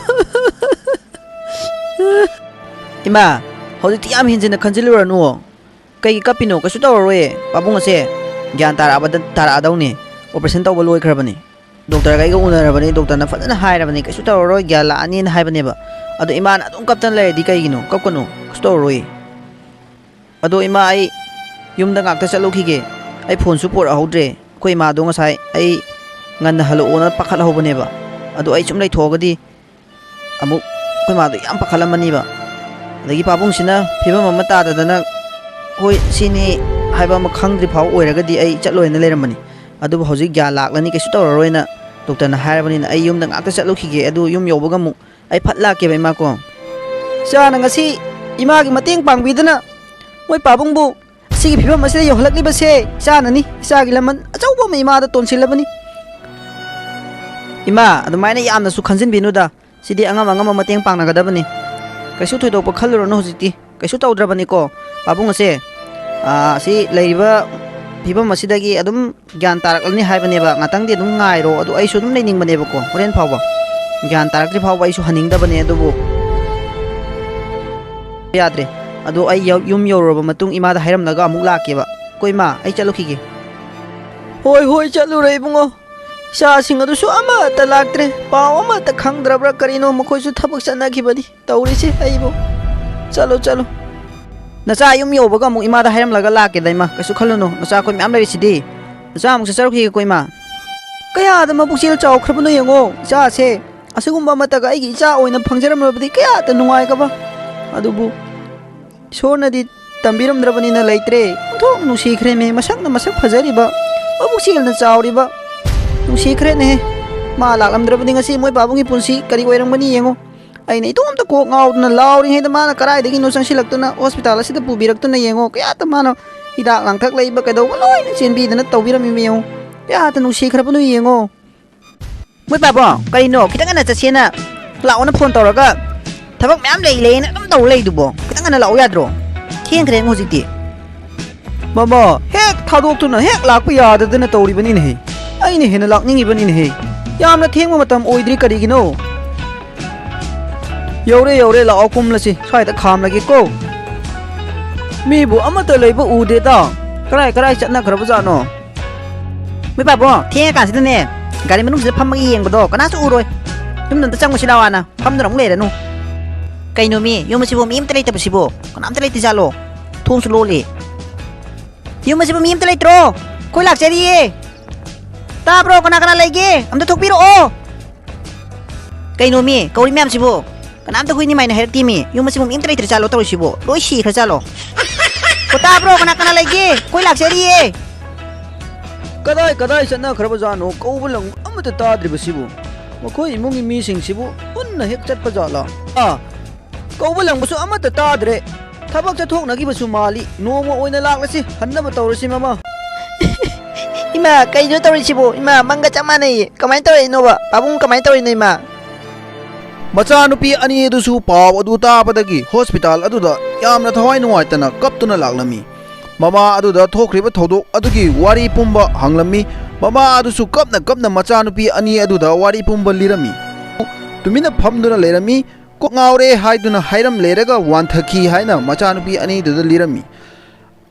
ꯏꯃꯥ, ꯍꯧꯖꯤꯛꯇꯤ ꯌꯥꯝ ꯍꯦꯟꯖꯤꯟꯅ ꯈꯟꯖꯤꯜꯂꯨꯔꯅꯨ꯫ ꯀꯩꯒꯤ ꯀꯞꯄꯤꯅꯣ? ꯀꯩꯁꯨ ꯇꯧꯔꯔꯣꯏꯌꯦ꯫ ꯄꯥꯕꯨꯡ ꯑꯁꯦ ꯒ꯭ꯌꯥꯟ ꯇꯥꯔꯛꯑꯕꯗ, ꯇꯥꯔꯛꯑꯗꯧꯅꯦ꯫ ꯑꯣꯄꯔꯦꯁꯟ ꯇꯧꯕ ꯂꯣꯏꯈ꯭ꯔꯕꯅꯦ꯫ ꯗꯣꯛꯇꯔꯒ ꯑꯩꯒ ꯎꯅꯔꯕꯅꯦ꯫ ꯗꯣꯛꯇꯔꯅ ꯐꯖꯅ ꯍꯥꯏꯔꯕꯅꯦ, "ꯀꯩꯁꯨ ꯇꯧꯔꯔꯣꯏ, ꯒ꯭ꯌꯥꯟ ꯂꯥꯛꯑꯅꯤꯅ" ꯍꯥꯏꯕꯅꯦꯕ꯫ ꯑꯗꯣ ꯏꯃꯥꯅ ꯑꯗꯨꯝ ꯀꯞꯇꯅ ꯂꯩꯔꯗꯤ ꯀꯩꯒꯤꯅꯣ? ꯀꯞꯀꯅꯨ, ꯀꯩꯁꯨ ꯇꯧꯔꯔꯣꯏꯌꯦ꯫ ꯑꯗꯣ ꯏꯃꯥ, ꯑꯩ ꯌꯨꯝꯗ ꯉꯥꯛꯇ ꯆꯠꯂꯨꯈꯤꯒꯦ꯫ ꯑꯩ ꯐꯣꯟꯁꯨ ꯄꯨꯔꯛꯍꯧꯗ꯭ꯔꯦ꯫ ꯑꯩꯈꯣꯏ ꯏꯃꯥꯗꯣ ꯉꯁꯥꯏ ꯑꯩ ꯉꯟꯅ ꯍꯜꯂꯛꯑꯣꯅ ꯄꯥꯈꯠꯍꯧꯕꯅꯦꯕ꯫ ꯑꯗꯣ ꯑꯩ ꯁꯨꯝ ꯂꯩꯊꯣꯛꯑꯒꯗꯤ ꯑꯃꯨꯛ ꯑꯩꯈꯣꯏ ꯃꯥꯗꯣ ꯌꯥꯝ ꯄꯥꯈꯠꯂꯝꯃꯅꯤꯕ꯫ ꯑꯗꯒꯤ ꯄꯥꯕꯨꯡꯁꯤꯅ ꯐꯤꯕꯝ ꯑꯃ ꯇꯥꯗꯗꯅ, "ꯍꯣꯏ, ꯁꯤꯅꯤ" ꯍꯥꯏꯕ ꯑꯃ ꯈꯪꯗ꯭ꯔꯤ ꯐꯥꯎ ꯑꯣꯏꯔꯒꯗꯤ ꯑꯩ ꯆꯠꯂꯣꯏꯅ ꯂꯩꯔꯝꯕꯅꯤ꯫ ꯑꯗꯨꯕꯨ ꯍꯧꯖꯤꯛ ꯒ꯭ꯌꯥꯟ ꯂꯥꯛꯂꯅꯤ, ꯀꯩꯁꯨ ꯇꯧꯔꯔꯣꯏꯅ ꯗꯣꯛꯇꯔꯅ ꯍꯥꯏꯔꯕꯅꯤꯅ ꯑꯩ ꯌꯨꯝꯗ ꯉꯥꯛꯇ ꯆꯠꯂꯨꯈꯤꯒꯦ꯫ ꯑꯗꯨ ꯌꯨꯝ ꯌꯧꯕꯒ ꯑꯃꯨꯛ ꯑꯩ ꯐꯠ ꯂꯥꯛꯀꯦꯕ, ꯏꯃꯥ ꯀꯣ꯫ ꯏꯆꯥꯅ ꯉꯁꯤ ꯏꯃꯥꯒꯤ ꯃꯇꯦꯡ ꯄꯥꯡꯕꯤꯗꯅ ꯃꯣꯏ ꯄꯥꯕꯨꯡꯕꯨ ꯑꯁꯤꯒꯤ ꯐꯤꯕꯝ ꯑꯁꯤꯗ ꯌꯧꯍꯜꯂꯛꯂꯤꯕꯁꯦ ꯏꯆꯥꯅꯅꯤ꯫ ꯏꯆꯥꯒꯤ ꯂꯃꯟ ꯑꯆꯧꯕ ꯑꯃ ꯏꯃꯥꯗ ꯇꯣꯟꯁꯤꯜꯂꯕꯅꯤ꯫ ꯏꯃꯥ, ꯑꯗꯨꯃꯥꯏꯅ ꯌꯥꯝꯅꯁꯨ ꯈꯟꯖꯤꯟꯕꯤꯅꯨꯗ꯫ ꯁꯤꯗꯤ ꯑꯉꯝ ꯑꯉꯝꯕ ꯃꯇꯦꯡ ꯄꯥꯡꯅꯒꯗꯕꯅꯤ꯫ ꯀꯩꯁꯨ ꯊꯣꯏꯗꯣꯛꯄ ꯈꯜꯂꯨꯔꯅꯨ ꯍꯧꯖꯤꯛꯇꯤ꯫ ꯀꯩꯁꯨ ꯇꯧꯗ꯭ꯔꯕꯅꯤꯀꯣ꯫ ꯄꯥꯕꯨꯡ ꯑꯁꯦ, ꯑꯥ, ꯁꯤ ꯂꯩꯔꯤꯕ ꯐꯤꯕꯝ ꯑꯁꯤꯗꯒꯤ ꯑꯗꯨꯝ ꯒ꯭ꯌꯥꯟ ꯇꯥꯔꯛꯂꯅꯤ ꯍꯥꯏꯕꯅꯦꯕ꯫ ꯉꯥꯛꯇꯪꯗꯤ ꯑꯗꯨꯝ ꯉꯥꯏꯔꯣ꯫ ꯑꯗꯨ ꯑꯩꯁꯨ ꯑꯗꯨꯝ ꯂꯩꯅꯤꯡꯕꯅꯦꯕꯀꯣ, ꯍꯣꯔꯦꯟ ꯐꯥꯎꯕ꯫ ꯒ꯭ꯌꯥꯟ ꯇꯥꯔꯛꯇ꯭ꯔꯤ ꯐꯥꯎꯕ ꯑꯩꯁꯨ ꯍꯟꯅꯤꯡꯗꯕꯅꯦ, ꯑꯗꯨꯕꯨ ꯌꯥꯗ꯭ꯔꯦ꯫ ꯑꯗꯣ ꯑꯩ ꯌꯧ-, ꯌꯨꯝ ꯌꯧꯔꯨꯔꯕ ꯃꯇꯨꯡ ꯏꯃꯥꯗ ꯍꯥꯏꯔꯝꯂꯒ ꯑꯃꯨꯛ ꯂꯥꯛꯀꯦꯕ꯫ ꯀꯣ ꯏꯃꯥ, ꯑꯩ ꯆꯠꯂꯨꯈꯤꯒꯦ꯫ ꯍꯣꯏ, ꯍꯣꯏ, ꯆꯠꯂꯨꯔꯦ ꯏꯕꯨꯡꯉꯣ꯫ ꯏꯆꯥꯁꯤꯡ ꯑꯗꯨꯁꯨ ꯑꯃꯠꯇ ꯂꯥꯛꯇ꯭ꯔꯦ꯫ ꯄꯥꯎ ꯑꯃꯠꯇ ꯈꯪꯗ꯭ꯔꯕ꯭ꯔꯥ ꯀꯔꯤꯅꯣ, ꯃꯈꯣꯏꯁꯨ ꯊꯕꯛ ꯆꯠꯅꯈꯤꯕꯅꯤ꯫ ꯇꯧꯔꯤꯁꯦ ꯑꯩꯕꯨ꯫ ꯆꯠꯂꯣ, ꯆꯠꯂꯣ꯫ ꯅꯆꯥ ꯌꯨꯝ ꯌꯧꯕꯒ ꯑꯃꯨꯛ ꯏꯃꯥꯗ ꯍꯥꯏꯔꯝꯂꯒ ꯂꯥꯛꯀꯦꯗ, ꯏꯃꯥ꯫ ꯀꯩꯁꯨ ꯈꯜꯂꯨꯅꯨ꯫ ꯅꯆꯥ ꯑꯩꯈꯣꯏ ꯃꯌꯥꯝ ꯂꯩꯔꯤꯁꯤꯗꯤ꯫ ꯅꯆꯥ ꯑꯃꯨꯛ ꯆꯠꯆꯔꯨꯈꯤꯒꯦꯀꯣ, ꯏꯃꯥ꯫ ꯀꯌꯥꯗ ꯃꯕꯨꯛꯆꯦꯜ ꯆꯥꯎꯈ꯭ꯔꯕꯅꯣ ꯌꯦꯡꯉꯣ, ꯏꯆꯥꯁꯦ꯫ ꯑꯁꯤꯒꯨꯝꯕ ꯑꯃꯠꯇꯒ ꯑꯩꯒꯤ ꯏꯆꯥ ꯑꯣꯏꯅ ꯐꯪꯖꯔꯝꯂꯕꯗꯤ ꯀꯌꯥꯗ ꯅꯨꯡꯉꯥꯏꯒꯕ꯫ ꯑꯗꯨꯕꯨ ꯏꯁꯣꯔꯅꯗꯤ ꯇꯝꯕꯤꯔꯝꯗ꯭ꯔꯕꯅꯤꯅ ꯂꯩꯇ꯭ꯔꯦ꯫ ꯑꯣꯟꯊꯣꯛ ꯅꯨꯡꯁꯤꯈ꯭ꯔꯦꯅꯦ, ꯃꯁꯛꯅ ꯃꯁꯛ ꯐꯖꯔꯤꯕ, ꯃꯕꯨꯛꯆꯦꯜꯅ ꯆꯥꯎꯔꯤꯕ꯫ ꯅꯨꯡꯁꯤꯈ꯭ꯔꯦꯅꯦꯍꯦ꯫ ꯃꯥ ꯂꯥꯛꯂꯝꯗ꯭ꯔꯕꯗꯤ ꯉꯁꯤ ꯃꯣꯏ ꯄꯥꯕꯨꯡꯒꯤ ꯄꯨꯟꯁꯤ ꯀꯔꯤ ꯑꯣꯏꯔꯝꯒꯅꯤ ꯌꯦꯡꯉꯣ꯫ ꯑꯩꯅ ꯏꯇꯣꯝꯇ ꯀꯣꯛ ꯉꯥꯎꯗꯅ ꯂꯥꯎꯔꯤꯉꯩꯗ ꯃꯥꯅ ꯀꯗꯥꯏꯗꯒꯤꯅꯣ ꯆꯪꯁꯤꯜꯂꯛꯇꯨꯅ ꯍꯣꯁꯄꯤꯇꯥꯜ ꯑꯁꯤꯗ ꯄꯨꯕꯤꯔꯛꯇꯨꯅ ꯌꯦꯡꯉꯣ꯫ ꯀꯌꯥꯇ ꯃꯥꯅ ꯍꯤꯗꯥꯛ ꯂꯥꯡꯊꯛ ꯂꯩꯕ ꯀꯩꯗꯧꯕ ꯂꯣꯏꯅ ꯆꯦꯟꯕꯤꯗꯅ ꯇꯧꯕꯤꯔꯝꯃꯤꯕ ꯌꯦꯡꯉꯣ꯫ ꯀꯌꯥꯇ ꯅꯨꯡꯁꯤꯈ꯭ꯔꯕꯅꯣ ꯌꯦꯡꯉꯣ꯫ ꯃꯣꯏ ꯄꯥꯕꯣ, ꯀꯔꯤꯅꯣ? ꯈꯤꯇꯪ ꯉꯟꯅ ꯆꯠꯁꯦꯅ ꯂꯥꯛꯑꯣꯅ ꯐꯣꯟ ꯇꯧꯔꯒ ꯊꯕꯛ ꯃꯌꯥꯝ ꯂꯩ ꯂꯩꯅ ꯑꯗꯨꯝ ꯇꯧ ꯂꯩꯗꯨꯕꯣ? ꯈꯤꯇꯪ ꯉꯟꯅ ꯂꯥꯛꯑꯣ ꯌꯥꯗ꯭ꯔꯣ? ꯊꯦꯡꯈ꯭ꯔꯦ ꯍꯧꯖꯤꯛꯇꯤ꯫ ꯃꯃꯥ, ꯍꯦꯛ ꯊꯥꯗꯣꯛꯇꯨꯅ ꯍꯦꯛ ꯂꯥꯛꯄ ꯌꯥꯗꯗꯅ ꯇꯧꯔꯤꯕꯅꯤꯅꯦꯍꯦ꯫ ꯑꯩꯅ ꯍꯦꯟꯅ ꯂꯥꯛꯅꯤꯡꯉꯤꯕꯅꯤꯅꯦꯍꯦ꯫ ꯌꯥꯝꯅ ꯊꯦꯡꯕ ꯃꯇꯝ ꯑꯣꯏꯗ꯭ꯔꯤ ꯀꯔꯤꯒꯤꯅꯣ? ꯌꯧꯔꯦ, ꯌꯧꯔꯦ, ꯂꯥꯛꯑꯣ, ꯀꯨꯝꯂꯁꯤ꯫ ꯁ꯭ꯋꯥꯏꯗ ꯈꯥꯝꯂꯒꯦꯀꯣ꯫ ꯃꯤꯕꯨ ꯑꯃꯠꯇ ꯂꯩꯕ ꯎꯗꯦꯗ꯫ ꯀꯔꯥꯏ ꯀꯔꯥꯏ ꯆꯠꯅꯈ꯭ꯔꯕꯖꯥꯠꯅꯣ? ꯃꯣꯏ ꯄꯥꯕꯨꯡ, ꯊꯦꯡꯉꯀꯥꯟꯁꯤꯗꯅꯦ, ꯒꯥꯔꯤ ꯃꯅꯨꯡꯁꯤꯗ ꯐꯝꯃꯒ ꯌꯦꯡꯕꯗꯣ ꯀꯅꯥꯁꯨ ꯎꯔꯣꯏ꯫ ꯌꯨꯝꯗ ꯑꯝꯇ ꯆꯪꯉꯨꯁꯤ ꯂꯥꯛꯑꯣꯅ, ꯐꯝꯗꯨꯅ ꯑꯃꯨꯛ ꯂꯩꯔꯅꯨ꯫ ꯀꯩꯅꯣ ꯃꯤ, ꯌꯨꯝ ꯑꯁꯤꯕꯨ ꯃꯤ ꯑꯝꯇ ꯂꯩꯇꯕꯁꯤꯕꯨ? ꯀꯅꯥꯝꯇ ꯂꯩꯇꯖꯥꯠꯂꯣ? ꯊꯣꯡꯁꯨ ꯂꯣꯜꯂꯤ꯫ ꯌꯨꯝ ꯑꯁꯤꯕꯨ ꯃꯤ ꯑꯝꯇ ꯂꯩꯇ꯭ꯔꯣ? ꯑꯩꯈꯣꯏ ꯂꯥꯛꯆꯔꯤꯌꯦ꯫ ꯇꯥꯕ꯭ꯔꯣ? ꯀꯅꯥ ꯀꯅꯥ ꯂꯩꯒꯦ? ꯑꯝꯇ ꯊꯣꯛꯄꯤꯔꯛꯑꯣ꯫ ꯀꯩꯅꯣꯃꯤ, ꯀꯧꯔꯤ ꯃꯌꯥꯝꯁꯤꯕꯨ? ꯀꯅꯥꯝꯇ ꯍꯨꯏꯅꯤ ꯃꯥꯏꯅ ꯍꯥꯏꯔꯛꯇꯦꯃꯤ꯫ ꯌꯨꯝ ꯑꯁꯤꯕꯨ ꯃꯤ ꯑꯝꯇ ꯂꯩꯇ꯭ꯔ ꯆꯥꯠꯂꯣ ꯇꯧꯔꯤꯁꯤꯕꯨ? ꯂꯣꯏ ꯁꯤꯈ꯭ꯔ ꯆꯥꯠꯂꯣ? ꯑꯣ, ꯇꯥꯕ꯭ꯔꯣ? ꯀꯅꯥ ꯀꯅꯥ ꯂꯩꯒꯦ? ꯑꯩꯈꯣꯏ ꯂꯥꯛꯆꯔꯤꯌꯦ꯫ ꯀꯗꯥꯏ ꯀꯗꯥꯏ ꯆꯠꯅꯈ꯭ꯔꯕꯖꯥꯠꯅꯣ? ꯀꯧꯕ ꯂꯪ ꯑꯃꯠꯇ ꯇꯥꯗ꯭ꯔꯤꯕꯁꯤꯕꯨ? ꯃꯈꯣꯏ ꯏꯃꯨꯡꯒꯤ ꯃꯤꯁꯤꯡꯁꯤꯕꯨ ꯄꯨꯟꯅ ꯍꯦꯛ ꯆꯠꯄ ꯖꯥꯠꯂꯥ? ꯑꯥ, ꯀꯧꯕ ꯂꯪꯕꯁꯨ ꯑꯃꯠꯇ ꯇꯥꯗ꯭ꯔꯦ꯫ ꯊꯕꯛ ꯆꯠꯊꯣꯛꯅꯈꯤꯕꯁꯨ ꯃꯥꯜꯂꯤ꯫ ꯅꯣꯡꯃ ꯑꯣꯏꯅ ꯂꯥꯛꯂꯁꯤ, ꯍꯟꯅꯕ ꯇꯧꯔꯁꯤ, ꯃꯃꯥ꯫ ꯏꯃꯥ, ꯀꯩꯅꯣ ꯇꯧꯔꯤꯁꯤꯕꯣ? ꯏꯃꯥ, ꯃꯪꯒ ꯆꯞ ꯃꯥꯟꯅꯩꯌꯦ꯫ ꯀꯃꯥꯏꯅ ꯇꯧꯔꯛꯏꯅꯣꯕ? ꯄꯥꯕꯨꯡ, ꯀꯃꯥꯏꯅ ꯇꯧꯔꯤꯅꯣ, ꯏꯃꯥ? ꯃꯆꯥꯅꯨꯄꯤ ꯑꯅꯤ ꯑꯗꯨꯁꯨ ꯄꯥꯎ ꯑꯗꯨ ꯇꯥꯕꯗꯒꯤ ꯍꯣꯁꯄꯤꯇꯥꯜ ꯑꯗꯨꯗ ꯌꯥꯝꯅ ꯊꯋꯥꯏ ꯅꯨꯡꯉꯥꯏꯇꯅ ꯀꯞꯇꯨꯅ ꯂꯥꯛꯂꯝꯃꯤ꯫ ꯃꯃꯥ ꯑꯗꯨꯗ ꯊꯣꯛꯈ꯭ꯔꯤꯕ ꯊꯧꯗꯣꯛ ꯑꯗꯨꯒꯤ ꯋꯥꯔꯤ ꯄꯨꯝꯕ ꯍꯪꯂꯝꯃꯤ꯫ ꯃꯃꯥ ꯑꯗꯨꯁꯨ ꯀꯞꯅ ꯀꯞꯅ ꯃꯆꯥꯅꯨꯄꯤ ꯑꯅꯤ ꯑꯗꯨꯗ ꯋꯥꯔꯤ ꯄꯨꯝꯕ ꯂꯤꯔꯝꯃꯤ꯫ ꯇꯨꯃꯤꯟꯅ ꯐꯝꯗꯨꯅ ꯂꯩꯔꯝꯃꯤ꯫ "ꯀꯣꯛ ꯉꯥꯎꯔꯦ" ꯍꯥꯏꯗꯨꯅ ꯍꯥꯏꯔꯝ ꯂꯩꯔꯒ ꯋꯥꯟꯊꯈꯤ ꯍꯥꯏꯅ ꯃꯆꯥꯅꯨꯄꯤ ꯑꯅꯤꯗꯨꯗ ꯂꯤꯔꯝꯃꯤ꯫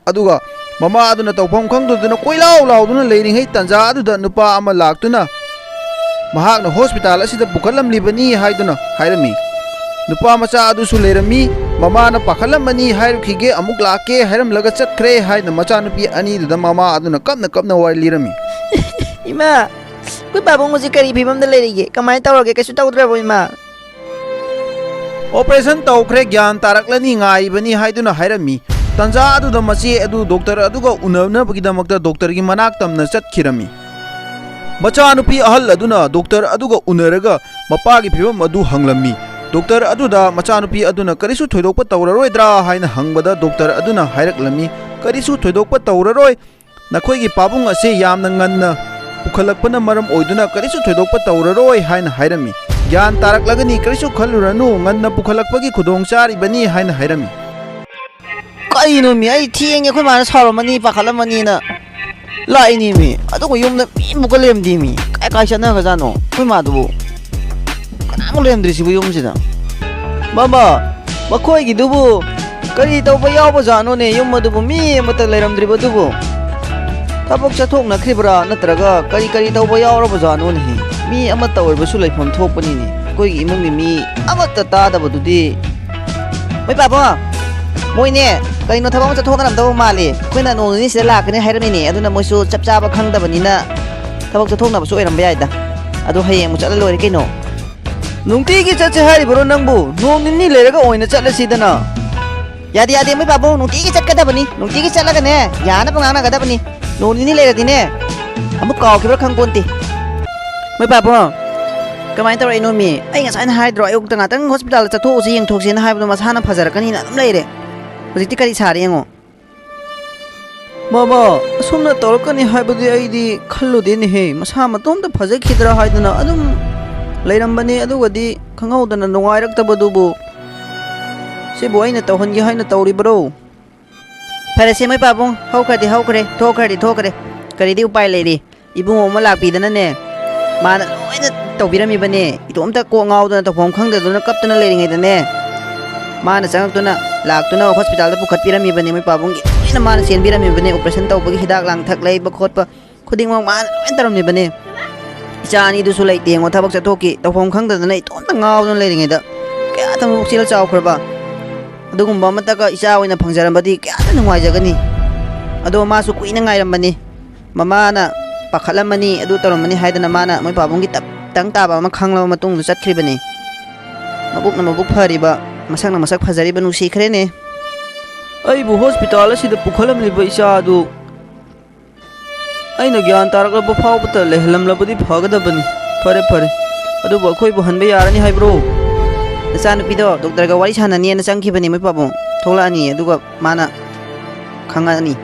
ꯑꯗꯨꯒ ꯃꯃꯥ ꯑꯗꯨꯅ ꯇꯧꯐꯝ ꯈꯪꯗꯗꯨꯅ ꯀꯣꯏꯂꯥꯎ ꯂꯥꯎꯗꯨꯅ ꯂꯩꯔꯤꯉꯩ ꯇꯟꯖꯥ ꯑꯗꯨꯗ ꯅꯨꯄꯥ ꯑꯃ ꯂꯥꯛꯇꯨꯅ ꯃꯍꯥꯛꯅ ꯍꯣꯁꯄꯤꯇꯥꯜ ꯑꯁꯤꯗ ꯄꯨꯈꯠꯂꯝꯂꯤꯕꯅꯤ ꯍꯥꯏꯗꯨꯅ ꯍꯥꯏꯔꯝꯃꯤ꯫ ꯅꯨꯄꯥ ꯃꯆꯥ ꯑꯗꯨꯁꯨ ꯂꯩꯔꯝꯃꯤ꯫ ꯃꯃꯥꯅ "ꯄꯥꯈꯠꯂꯝꯃꯅꯤ, ꯍꯥꯏꯔꯨꯈꯤꯒꯦ, ꯑꯃꯨꯛ ꯂꯥꯛꯀꯦ" ꯍꯥꯏꯔꯝꯂꯒ ꯆꯠꯈ꯭ꯔꯦ ꯍꯥꯏꯅ ꯃꯆꯥꯅꯨꯄꯤ ꯑꯅꯤꯗꯨꯗ ꯃꯃꯥ ꯑꯗꯨꯅ ꯀꯞꯅ ꯀꯞꯅ ꯋꯥꯔꯤ ꯂꯤꯔꯝꯃꯤ꯫ ꯏꯃꯥ, ꯑꯩꯈꯣꯏ ꯄꯥꯕꯨꯡ ꯍꯧꯖꯤꯛ ꯀꯔꯤ ꯐꯤꯕꯝꯗ ꯂꯩꯔꯤꯒꯦ? ꯀꯃꯥꯏꯅ ꯇꯧꯔꯒꯦ? ꯀꯩꯁꯨ ꯇꯧꯗ꯭ꯔꯕꯣ, ꯏꯃꯥ? "ꯑꯣꯄꯔꯦꯁꯟ ꯇꯧꯈ꯭ꯔꯦ, ꯒ꯭ꯌꯥꯟ ꯇꯥꯔꯛꯂꯅꯤ, ꯉꯥꯏꯔꯤꯕꯅꯤ" ꯍꯥꯏꯗꯨꯅ ꯍꯥꯏꯔꯝꯃꯤ꯫ ꯇꯟꯖꯥ ꯑꯗꯨꯗ ꯃꯆꯦ ꯑꯗꯨ ꯗꯣꯛꯇꯔ ꯑꯗꯨꯒ ꯎꯅꯅꯕꯒꯤꯗꯃꯛꯇ ꯗꯣꯛꯇꯔꯒꯤ ꯃꯅꯥꯛ ꯇꯝꯅ ꯆꯠꯈꯤꯔꯝꯃꯤ꯫ ꯃꯆꯥꯅꯨꯄꯤ ꯑꯍꯜ ꯑꯗꯨꯅ ꯗꯣꯛꯇꯔ ꯑꯗꯨꯒ ꯎꯅꯔꯒ ꯃꯄꯥꯒꯤ ꯐꯤꯕꯝ ꯑꯗꯨ ꯍꯪꯂꯝꯃꯤ꯫ ꯗꯣꯛꯇꯔ ꯑꯗꯨꯗ ꯃꯆꯥꯅꯨꯄꯤ ꯑꯗꯨꯅ ꯀꯔꯤꯁꯨ ꯊꯣꯏꯗꯣꯛꯄ ꯇꯧꯔꯔꯣꯏꯗ꯭ꯔꯥ ꯍꯥꯏꯅ ꯍꯪꯕꯗ ꯗꯣꯛꯇꯔ ꯑꯗꯨꯅ ꯍꯥꯏꯔꯛꯂꯝꯃꯤ, "ꯀꯔꯤꯁꯨ ꯊꯣꯏꯗꯣꯛꯄ ꯇꯧꯔꯔꯣꯏ꯫ ꯅꯈꯣꯏꯒꯤ ꯄꯥꯕꯨꯡ ꯑꯁꯦ ꯌꯥꯝꯅ ꯉꯟꯅ ꯄꯨꯈꯠꯂꯛꯄꯅ ꯃꯔꯝ ꯑꯣꯏꯗꯨꯅ ꯀꯔꯤꯁꯨ ꯊꯣꯏꯗꯣꯛꯄ ꯇꯧꯔꯔꯣꯏ" ꯍꯥꯏꯅ ꯍꯥꯏꯔꯝꯃꯤ꯫ "ꯒ꯭ꯌꯥꯟ ꯇꯥꯔꯛꯂꯒꯅꯤ, ꯀꯔꯤꯁꯨ ꯈꯜꯂꯨꯔꯅꯨ, ꯉꯟꯅ ꯄꯨꯈꯠꯂꯛꯄꯒꯤ ꯈꯨꯗꯣꯡ ꯆꯥꯔꯤꯕꯅꯤ" ꯍꯥꯏꯅ ꯍꯥꯏꯔꯝꯃꯤ꯫ ꯀꯩꯅꯣꯃꯤ, ꯑꯩ ꯊꯦꯡꯉꯦ, ꯑꯩꯈꯣꯏ ꯃꯥꯅ ꯁꯥꯎꯔꯝꯃꯅꯤ, ꯄꯥꯈꯠꯂꯝꯃꯅꯤꯅ ꯂꯥꯛꯏꯅꯦꯃꯤ꯫ ꯑꯗꯨꯒ ꯌꯨꯝꯗ ꯃꯤ ꯑꯃꯨꯛꯀ ꯂꯩꯔꯝꯗꯦꯃꯤ꯫ ꯀꯥꯏ ꯀꯥꯏ ꯆꯠꯅꯈ꯭ꯔꯖꯥꯠꯅꯣ ꯑꯩꯈꯣꯏ ꯃꯥꯗꯨꯕꯨ? ꯀꯅꯥꯃꯨꯛ ꯂꯩꯔꯝꯗ꯭ꯔꯤꯁꯤꯕꯨ ꯌꯨꯝꯁꯤꯗ? ꯃꯃꯥ, ꯃꯈꯣꯏꯒꯤꯗꯨꯕꯨ ꯀꯔꯤ ꯇꯧꯕ ꯌꯥꯎꯕꯖꯥꯠꯅꯣꯅꯦ? ꯌꯨꯝ ꯑꯗꯨꯕꯨ ꯃꯤ ꯑꯃꯠꯇ ꯂꯩꯔꯝꯗ꯭ꯔꯤꯕꯗꯨꯕꯨ? ꯊꯕꯛ ꯆꯠꯊꯣꯛꯅꯈ꯭ꯔꯤꯕ꯭ꯔꯥ, ꯅꯠꯇ꯭ꯔꯒ ꯀꯔꯤ ꯀꯔꯤ ꯇꯧꯕ ꯌꯥꯎꯔꯕꯖꯥꯠꯅꯣꯅꯦ? ꯃꯤ ꯑꯃꯠꯇ ꯑꯣꯏꯔꯕꯁꯨ ꯂꯩꯐꯝ ꯊꯣꯛꯄꯅꯤꯅꯦ꯫ ꯑꯩꯈꯣꯏꯒꯤ ꯏꯃꯨꯡꯒꯤ ꯃꯤ ꯑꯃꯠꯇ ꯇꯥꯗꯕꯗꯨꯗꯤ꯫ ꯃꯣꯏ ꯄꯥꯕꯨꯡ, ꯃꯣꯏꯅꯦ ꯀꯩꯅꯣ ꯊꯕꯛ ꯑꯃ ꯆꯠꯊꯣꯛꯅꯔꯝꯗꯧꯕ ꯃꯥꯜꯂꯤ꯫ ꯑꯩꯈꯣꯏꯅ ꯅꯣꯡ ꯅꯤꯅꯤ ꯁꯤꯗ ꯂꯥꯛꯀꯅꯤ ꯍꯥꯏꯔꯝꯃꯤꯅꯦ, ꯑꯗꯨꯅ ꯃꯣꯏꯁꯨ ꯆꯞ ꯆꯥꯕ ꯈꯪꯗꯕꯅꯤꯅ ꯊꯕꯛ ꯆꯠꯊꯣꯛꯅꯕꯁꯨ ꯑꯣꯏꯔꯝꯕ ꯌꯥꯏꯗ꯫ ꯑꯗꯣ ꯍꯌꯦꯡ ꯑꯃꯨꯛ ꯆꯠꯂ ꯂꯣꯏꯔꯦ ꯀꯩꯅꯣ꯫ ꯅꯨꯡꯇꯤꯒꯤ ꯆꯠꯁꯦ ꯍꯥꯏꯔꯤꯕ꯭ꯔꯣ ꯅꯪꯕꯨ? ꯅꯣꯡ ꯅꯤꯅꯤ ꯂꯩꯔꯒ ꯑꯣꯏꯅ ꯆꯠꯂꯁꯤꯗꯅ꯫ ꯌꯥꯗꯦ, ꯌꯥꯗꯦ, ꯃꯣꯏ ꯄꯥꯕꯨꯡ, ꯅꯨꯡꯇꯤꯒꯤ ꯆꯠꯀꯗꯕꯅꯤ꯫ ꯅꯨꯡꯇꯤꯒꯤ ꯆꯠꯂꯒꯅꯦ, ꯌꯥꯅꯕ ꯉꯥꯡꯅꯒꯗꯕꯅꯤ꯫ ꯅꯣꯡ ꯅꯤꯅꯤ ꯂꯩꯔꯗꯤꯅꯦ, ꯑꯃꯨꯛ ꯀꯥꯎꯈꯤꯕ꯭ꯔꯥ ꯈꯪꯄꯣꯟꯇꯦ꯫ ꯃꯣꯏ ꯄꯥꯕꯨꯡ, ꯀꯃꯥꯏꯅ ꯇꯧꯔꯛꯏꯅꯣ ꯃꯤ? ꯑꯩ ꯉꯁꯥꯏꯅ ꯍꯥꯏꯗ꯭ꯔꯣ, ꯑꯌꯨꯛꯇ ꯉꯥꯛꯇꯪ ꯍꯣꯁꯄꯤꯇꯥꯜꯗ ꯆꯠꯊꯣꯛꯎꯁꯤ, ꯌꯦꯡꯊꯣꯛꯁꯦꯅ ꯍꯥꯏꯕꯗꯣ, ꯃꯁꯥꯅ ꯐꯖꯔꯛꯀꯅꯤꯅ ꯑꯗꯨꯝ ꯂꯩꯔꯦ꯫ ꯍꯧꯖꯤꯛꯇꯤ ꯀꯔꯤ ꯁꯥꯔꯦ ꯌꯦꯡꯉꯣ꯫ ꯃꯃꯥ, ꯑꯁꯨꯝꯅ ꯇꯧꯔꯛꯀꯅꯤ ꯍꯥꯏꯕꯗꯤ ꯑꯩꯗꯤ ꯈꯜꯂꯨꯗꯦꯅꯦꯍꯦ꯫ ꯃꯁꯥ ꯃꯇꯣꯝꯇ ꯐꯖꯈꯤꯗ꯭ꯔꯥ ꯍꯥꯏꯗꯅ ꯑꯗꯨꯝ ꯂꯩꯔꯝꯕꯅꯦ, ꯑꯗꯨꯒꯗꯤ ꯈꯪꯍꯧꯗꯅ ꯅꯨꯡꯉꯥꯏꯔꯛꯇꯕꯗꯨꯕꯨ꯫ ꯁꯤꯕꯨ ꯑꯩꯅ ꯇꯧꯍꯟꯒꯦ ꯍꯥꯏꯅ ꯇꯧꯔꯤꯕꯔꯣ? ꯐꯔꯦꯁꯦ ꯃꯣꯏ ꯄꯥꯕꯨꯡ, ꯍꯧꯈ꯭ꯔꯗꯤ ꯍꯧꯈ꯭ꯔꯦ, ꯊꯣꯛꯈ꯭ꯔꯗꯤ ꯊꯣꯛꯈ꯭ꯔꯦ, ꯀꯔꯤꯗꯤ ꯎꯄꯥꯏ ꯂꯩꯔꯤ? ꯏꯕꯨꯡꯉꯣ ꯑꯃ ꯂꯥꯛꯄꯤꯗꯅꯅꯦ, ꯃꯥꯅ ꯂꯣꯏꯅ ꯇꯧꯕꯤꯔꯝꯃꯤꯕꯅꯦ꯫ ꯏꯇꯣꯝꯇ ꯀꯣꯛ ꯉꯥꯎꯗꯅ ꯇꯧꯐꯝ ꯈꯪꯗꯗꯅ ꯀꯞꯇꯨꯅ ꯂꯩꯔꯤꯉꯩꯗꯅꯦ, ꯃꯥꯅ ꯆꯪꯉꯛꯇꯨꯅ, ꯂꯥꯛꯇꯨꯅ ꯍꯣꯁꯄꯤꯇꯥꯜꯗ ꯄꯨꯈꯠꯄꯤꯔꯝꯃꯤꯕꯅꯦ꯫ ꯃꯣꯏ ꯄꯥꯕꯨꯡꯒꯤ ꯂꯣꯏꯅ ꯃꯥꯅ ꯆꯦꯟꯕꯤꯔꯝꯃꯤꯕꯅꯦ꯫ ꯑꯣꯄꯔꯦꯁꯟ ꯇꯧꯕꯒꯤ ꯍꯤꯗꯥꯛ ꯂꯥꯡꯊꯛ ꯂꯩꯕ ꯈꯣꯠꯄ ꯈꯨꯗꯤꯡꯃꯛ ꯃꯥꯅ ꯂꯣꯏꯅ ꯇꯧꯔꯝꯃꯤꯕꯅꯦ꯫ ꯏꯆꯥ ꯑꯅꯤꯗꯨꯁꯨ ꯂꯩꯇꯦ ꯌꯦꯡꯉꯣ, ꯊꯕꯛ ꯆꯠꯊꯣꯛꯈꯤ꯫ ꯇꯧꯐꯝ ꯈꯪꯗꯗꯅ ꯏꯇꯣꯝꯇ ꯉꯥꯎꯗꯨꯅ ꯂꯩꯔꯤꯉꯩꯗ ꯀꯌꯥꯗ ꯃꯕꯨꯛ ꯆꯦꯜ ꯆꯥꯎꯈ꯭ꯔꯕ꯫ ꯑꯗꯨꯒꯨꯝꯕ ꯑꯃꯠꯇꯒ ꯏꯆꯥ ꯑꯣꯏꯅ ꯐꯪꯖꯔꯝꯕꯗꯤ ꯀꯌꯥꯗ ꯅꯨꯡꯉꯥꯏꯖꯒꯅꯤ꯫ ꯑꯗꯣ ꯃꯥꯁꯨ ꯀꯨꯏꯅ ꯉꯥꯏꯔꯝꯕꯅꯤ꯫ ꯃꯃꯥꯅ ꯄꯥꯈꯠꯂꯝꯃꯅꯤ, ꯑꯗꯨ ꯇꯧꯔꯝꯃꯅꯤ ꯍꯥꯏꯗꯅ ꯃꯥꯅ ꯃꯣꯏ ꯄꯥꯕꯨꯡꯒꯤ ꯇꯞ-, ꯇꯪ ꯇꯥꯕ ꯑꯃ ꯈꯪꯂꯕ ꯃꯇꯨꯡꯗ ꯆꯠꯈ꯭ꯔꯤꯕꯅꯤ꯫ ꯃꯕꯨꯛꯅ ꯃꯕꯨꯛ ꯐꯔꯤꯕ, ꯃꯁꯛꯅ ꯃꯁꯛ ꯐꯖꯔꯤꯕ, ꯅꯨꯡꯁꯤꯈ꯭ꯔꯦꯅꯦ꯫ ꯑꯩꯕꯨ ꯍꯣꯁꯄꯤꯇꯥꯜ ꯑꯁꯤꯗ ꯄꯨꯈꯠꯂꯝꯂꯤꯕ ꯏꯆꯥ ꯑꯗꯨ ꯑꯩꯅ ꯒ꯭ꯌꯥꯟ ꯇꯥꯔꯛꯂꯕ ꯐꯥꯎꯕꯇ ꯂꯩꯍꯜꯂꯝꯂꯕꯗꯤ ꯐꯒꯗꯕꯅꯤ꯫ ꯐꯔꯦ, ꯐꯔꯦ꯫ ꯑꯗꯨꯕꯨ ꯑꯩꯈꯣꯏꯕꯨ ꯍꯟꯕ ꯌꯥꯔꯅꯤ ꯍꯥꯏꯕ꯭ꯔꯣ? ꯅꯆꯥꯅꯨꯄꯤꯗꯣ ꯗꯣꯛꯇꯔꯒ ꯋꯥꯔꯤ ꯁꯥꯟꯅꯅꯤꯅ ꯆꯪꯈꯤꯕꯅꯤ, ꯃꯣꯏ ꯄꯥꯕꯨꯡ꯫ ꯊꯣꯛꯂꯛꯑꯅꯤ, ꯑꯗꯨꯒ ꯃꯥꯅ ꯈꯪꯉꯛꯑꯅꯤ꯫